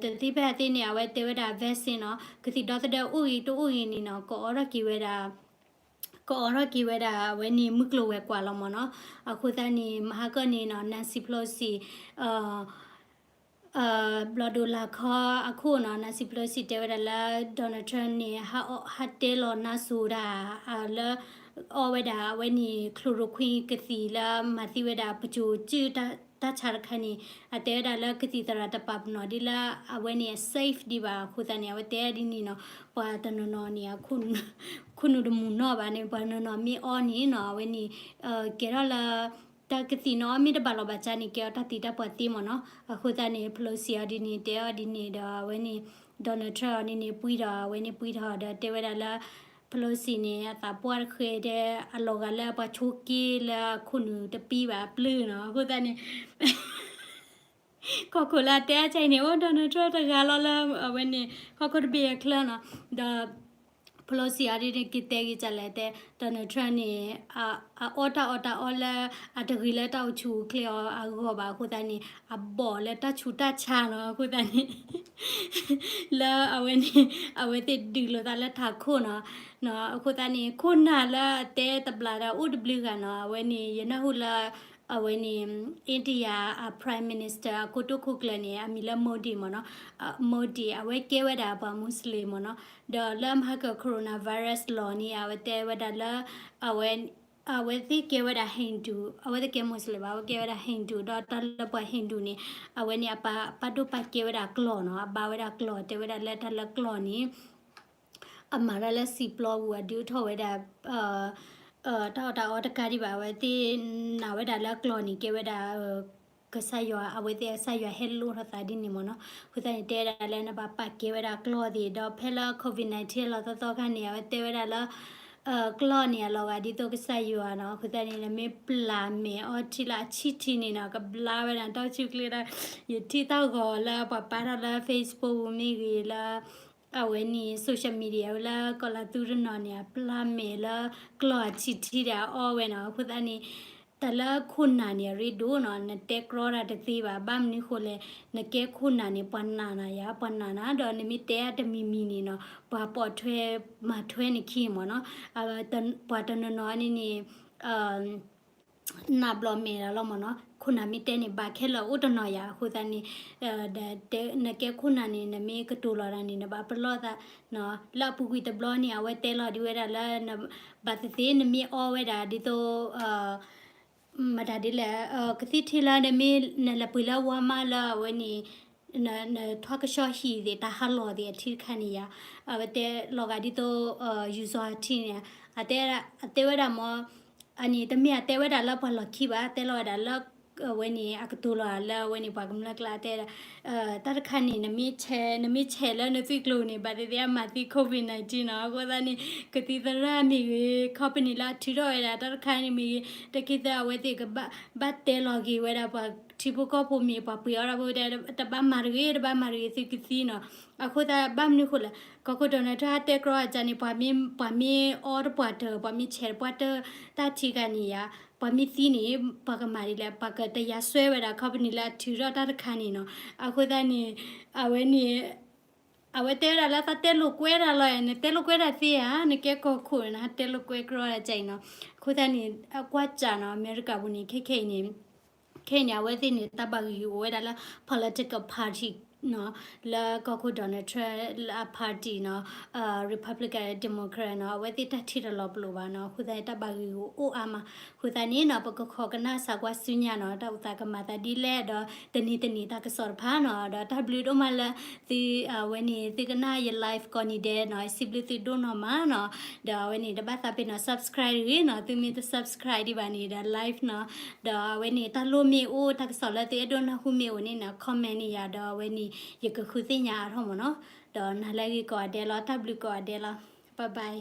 တသ့ဖဲအသ့န့ၣ် အဝဲတဲဝဲဒၣ် vaccine နီၤ, ကသံၣ်ဒီသဒၢအိၣ်ဂ့ၤတအိၣ်ဂ့ၤန့ၣ်နီၤ, ကအိးထီၣ်က့ၤဝဲဒၣ် ကအိးထီၣ်က့ၤဝဲဒၣ်အဝဲန့ၣ် မုၢ်ကျိၤဝဲၤကွာ်လီၤမ့ၢ်နီၤ, အဃိသတးန့ၣ် မဟါကၢန့ၣ်နီၤ Nancy Pelosi ဘျီၣ်ဒိၣ်လာ်ခီအခိၣ်နီၤ Nancy Pelosi တဲဝဲဒၣ်လၢ Donald Trump န့ၣ် ဟးတဲလီၤနါစိၤတၢ် လၢ အီဝဲဒၣ်အဝဲန့ၣ် chloroquine ကသံၣ်လၢမၤသံဝဲဒၣ် ပစိၤစုၣ်တၢ်ဆါတခါန့ၣ် အတဲဝဲဒၣ်လၢကသံၣ်သရၣ်တပာ်ပနီၣ်ဒ်လၢ အဝဲန့ၣ် safe ဒံးဘၣ်အဃိသတးန့ၣ် အဝဲတဲဒ်န့ၣ်နီၤ, ပှၤတနီၤနီၤန့ၣ် ခိၣ်နူာ်တမုာ်နီၢ်ဘၣ်န့ၣ် ပှၤတနီၤနီၤမ့ၢ်အီန့ၣ်နီၤ အဝဲန့ၣ် ကဲထီၣ်လၢ တၢ်ကသံၣ်နီၤအီမ့ၢ်တဘၣ်လီၤဘၣ်စၢ်န့ၣ် ကဲအီၤတၢ်သံတၢ်ပှၢ်သ့မ့ၢ်နီၤ, အဃိသတးန့ၣ် Pelosi အီၤဒ်န့ၣ် တဲအီၤဒ်န့ၣ်ဒီး အဝဲန့ၣ် Donald Trump အီၤန့ၣ်န့ၣ် ပှံထီၣ် အဝဲန့ၣ်ပှံထီၣ်ဒီးတဲဝဲဒၣ်လၢ Pelosi န့ၣ် အသးပှၢ်တဃဲတဲ အလီၤဂာ်လၢပှၤဆိးက့လၢအခိၣ်နူာ်တပံဘၣ်အပျုၢ်နီၤ, အဃိသတးန့ၣ် ကီၢ်ခိၣ်လၢအတဲအါကၢ်အံၤန့ၣ် အိၣ် Donald Trump တဂၤလီၤလၢအဝဲန့ၣ် ကီၢ်ခိၣ်တဘ့ၣ်အချၢနီၤ, ဒီး Pelosi အဒ်န့ၣ် က့ၤတဲဂ့ၤကလဲၣ်တဲ Donald Trump န့ၣ် အအီၣ်တၢ်အီၣ်တၢ်အီလၢ အတဂ့ၤလၢတၢ်အိၣ်ဆူၣ်အိၣ်ချ့အီၤအဂီၢ်ဘၣ်အဃိသတးန့ၣ် အဘီၣ်လၢတၢ်ဆူးတၢ်ဆါနီၤ အဃိသတးန့ၣ် လၢအဝဲန့ၣ် အဝဲသ့ၣ်ဒုးလိာ်သးလၢထးခိၣ်နီၤ အဃိသတးန့ၣ် ခိၣ်နၢ်လၢအတဲတဘျးဒီးအိၣ်တဘျုးဂၤနီၤ အဝဲန့ၣ် ယနၢ်ဟူလၢ အဝဲန့ၣ် India အ Prime Minister အကိတိာ်ခိၣ်ကျၢၢ်န့ၣ် အမံၤလၢ Modi မ့ၢ်နီၤ Modi အဝဲကဲဝဲဒၣ်ပှၤ Muslim မ့ၢ်နီၤ ဒီးလၢအမၤဟါကၢၢ် coronavirus လီၤန့ၣ် အဝဲတဲဝဲဒၣ်လၢ အဝဲ အဝဲသ့ၣ်ကဲဝဲဒၣ် Hindu အဝဲသ့ၣ်ကဲ Muslim ဘၣ် အဝဲကဲဝဲဒၣ် Hindu ဒီးတၢ်လၢပှၤ Hindu န့ၣ် အဝဲန့ၣ် အပာ်ဒိၣ်ပာ်ကဲဝဲဒၣ်ကျီၢ်နီၤ အဘါဝဲဒၣ်ကျီၢ် တဲဝဲဒၣ်လၢတၢ်လၢကျီၢ်န့ၣ် အမၤတၢ်လၢစံာ်ပျီပူၤ အဒုးအိၣ်ထီၣ်ဝဲဒၣ် တၢ်အီၣ်တၢ်အီတကးဒံးဘၣ် အဝဲသ့ၣ်နာ်ဝဲဒၣ်လၢကျီၢ်န့ၣ် ကဲဝဲဒၣ် ကစၢ်ယွၤ အဝဲသ့ၣ်ကစၢ်ယွၤဟဲလိၣ်ထီၣ်သးဒ်န့ၣ်မ့ၢ်နီၤ အဃိသတးန့ၣ် တဲဝဲဒၣ်လၢနဘၣ်ပာ်ကဲဝဲဒၣ်ကျီၢ်သ့ၣ် ဒီးဖဲလၢ COVID nineteen လီၤသီသီခါန့ၣ် အဝဲတဲဝဲဒၣ်လၢ ကျီၢ်န့ၣ် အလီၤဂာ်ဒ်သိးကစၢ်ယွၤနီၤ အဃိသတးန့ၣ် နမ့ၢ်ပျၢ်မဲာ်အီထံလၢအဆံးထံးန့ၣ်နီၤ ကဘျါဝဲဒၣ်တၢ်အိၣ်ဆူၣ်အိၣ်ချ့ဒၣ် ယထံၣ်တၢ်ဂီၤလၢပှၤပာ်ထီၣ်လၢ Facebook ပူၤမ့ၢ်ဂ့ၤလၢ အဝဲန့ၣ် social media လၢကီၢ်လါသူတနီၤန့ၣ် အပျၢ်မဲာ်လၢကျီၢ်အဆံးထံးဒီးအီၣ်ဝဲနီၤ အဃိသတးန့ၣ် တၢ်လၢခိၣ်နၢ်န့ၣ် အရ့ဒိၣ်နီၤ နတဲကြီတၢ်တသ့ဘၣ် ဘၣ်မနုၤဃိလဲၣ် နကဲခိၣ်နၢ်န့ၣ် ပှၤနာ်နၤယၤ ပှၤနာ်နၤ ဒီးနမ့ၢ်တဲအတမံၤမံၤန့ၣ်နီၤ ပှၤပိာ်ထွဲ မၤထွဲနခံမ့ၢ်နီၤ ပှၤတနီၤနီၤန့ၣ်န့ၣ် နာ်ဘျီမဲာ်ဒီးလီၤမ့ၢ်နီၤ ခိၣ်နၢ်မ့ၢ်တဲန့ၣ် ဘၣ်ခဲလၢာ်အိၣ်တနီၤယၤ အဃိသတးန့ၣ် နကဲခိၣ်နၢ်န့ၣ် နမ့ၢ်ကတိၤလီၤတၢ်န့ၣ် နဘၣ်ပလီၢ်သး လၢအပူၤကွံာ်တဘျီန့ၣ် အဝဲတဲလီၤဒံးဝဲဒၣ်လၢ ဘၣ်သ့ၣ်သ့ၣ်နမ့ၢ်အီဝဲဒၣ်ဒ်သိး မတၤဒ်လဲၣ် ကသံၣ်ထံလၢနမ့ၢ်နလဲၤပှ့ၤလၢ Walmart လၢအဝဲန့ၣ် နထွါကဆှီဟံၣ်သ့ၣ် တၢ်ဟးလီၢ်သ့ၣ်အထံတခါန့ၣ်ယၤ အဝဲတဲလီၤဂာ်ဒ်သိး ယူၤစီၤအထံန့ၣ် အတဲဝဲဒၣ်မ့ၢ် အန့ၣ်တမ့ၢ်အတဲဝဲဒၣ်လၢပှၤလီၢ်ခံဘၣ် တဲလီၤဝဲဒၣ်လၢ အဝဲန့ၣ် အကတိၤလီၤလၢအဝဲန့ၣ် ပှၤကမျၢၢ်ကျါတဲဒၣ် တၢ်တခါန့ၣ် နမ့ၢ်ဆဲးလၢနသွံၣ်ကျိၤန့ၣ် ဘၣ်သ့ၣ်သ့ၣ်အမၤသံ COVID nineteen နီၤ အဃိသတးန့ၣ် ကသံၣ်သရၣ်မ့ၢ်ဂ့ၤ company လၢအထုးထီၣ်ဝဲဒၣ် တၢ်တခါန့ၣ်မ့ၢ်ဂ့ၤ တက့ၢ်သးအဝဲသ့ၣ်ကဘၣ် ဘၣ်တဲလီၤက့ၤဝဲဒၣ်ပှၤထံဖိကီၢ်ဖိမ့ၢ်ပှၤပှ့ၤအီၣ်တၢ်ဖိတဲ တဘၣ်မၤတဂ့ၤ တဘၣ်မၤတဂ့ၤ သုကသံနီၤ အဃိသတးဘၣ်မနုၤဃိလဲၣ် ကီၢ်ခိၣ် Donald Trump ဟဲတဲကြီအကန့ၣ် ပှၤမ့ၢ်အီတပှၢ်တၢၢ် ပှၤမ့ၢ်ဆဲးတပှၢ်တၢၢ် တၢ်ထံဂၤန့ၣ်ယၤ ပှၤမ့ၢ်သံန့ၣ် ပှၤကမၤဒ်လဲၣ် ပှၤကတယၤစွဲဝဲဒၣ် company လၢအထုးထီၣ်တၢ်တခါန့ၣ်နီၤ အဃိသတးန့ၣ် အဝဲန့ၣ် အဝဲတဲဝဲဒၣ်လၢသးတဲလိာ်ကွဲတၢ်လီၤ နတဲလိာ်ကွဲတၢ်သ့ဧါ နကဲကီၢ်ခိၣ်န့ၣ် နဟးတဲလိာ်ကွဲကြီတၢ်ကၢ်အံၤနီၤ အဃိသတးန့ၣ် အကွၢ်စၢ်နီၤ အမဲရကၤပူၤန့ၣ် ခဲခဲအံၤန့ၣ် ခဲအံၤန့ၣ် အဝဲသ့ၣ်န့ၣ် တၢ်ဘၣ်ဂံာ်ဂူာ်အိၣ်ဝဲဒၣ်လၢ political party နီၤ လၢကီၢ်ခိၣ် Donald Trump လၢအ party နီၤ Republican Democrat နီၤ အဝဲသ့ၣ်တၢ်ထံၣ်တလီၤပလိာ်ဘၣ်နီၤ အဃိသတးန့ၣ် တၢ်ဘၣ်ဂံာ်ဂူာ်အိၣ်အါမး အဃိသတးန့ၣ်နီၤ ပကခိးကနၣ်စၢၤကွၢ်ဆူညါနီၤ တၢ်အိၣ်သးကမၤသးဒ်လဲၣ်ဒီး တနံၤတနံၤတၢ်ကစီၣ်တဖၣ်နီၤ ဒီးတၢ်ဘျုးဒိၣ်မးလၢ သု အဝဲန့ၣ် သုကနၣ်ယ live ကိးနံၤဒဲးနီၤ စံးဘျုးသုဒိၣ်နီၢ်မးနီၤ ဒီးအဝဲန့ၣ် တဘၣ်သးပ့ၤနီၣ် subscribe တဂ့ၤနီၤ သုမ့ၢ်တ subscribe ဒံးဘၣ်န့ၣ်ဒီး live နီၤ ဒီးအဝဲန့ၣ် တၢ်လိၣ်မ့ၢ်အိၣ် တၢ်ကစီၣ်လၢသုအဲၣ်ဒိးနၢ်ဟူမ့ၢ်အိၣ်န့ၣ်နီၤ comment န့ၢ်ယၤ ဒီးအဝဲန့ၣ် ယကဃုသ့ၣ်ညါအါထီၣ်မးနီၤ ဒီးနၤလၢအဂ့ၤကိးဂၤဒဲးလီၤ တၢ်ဘျုးကိးဂၤဒဲးလီၤ bye bye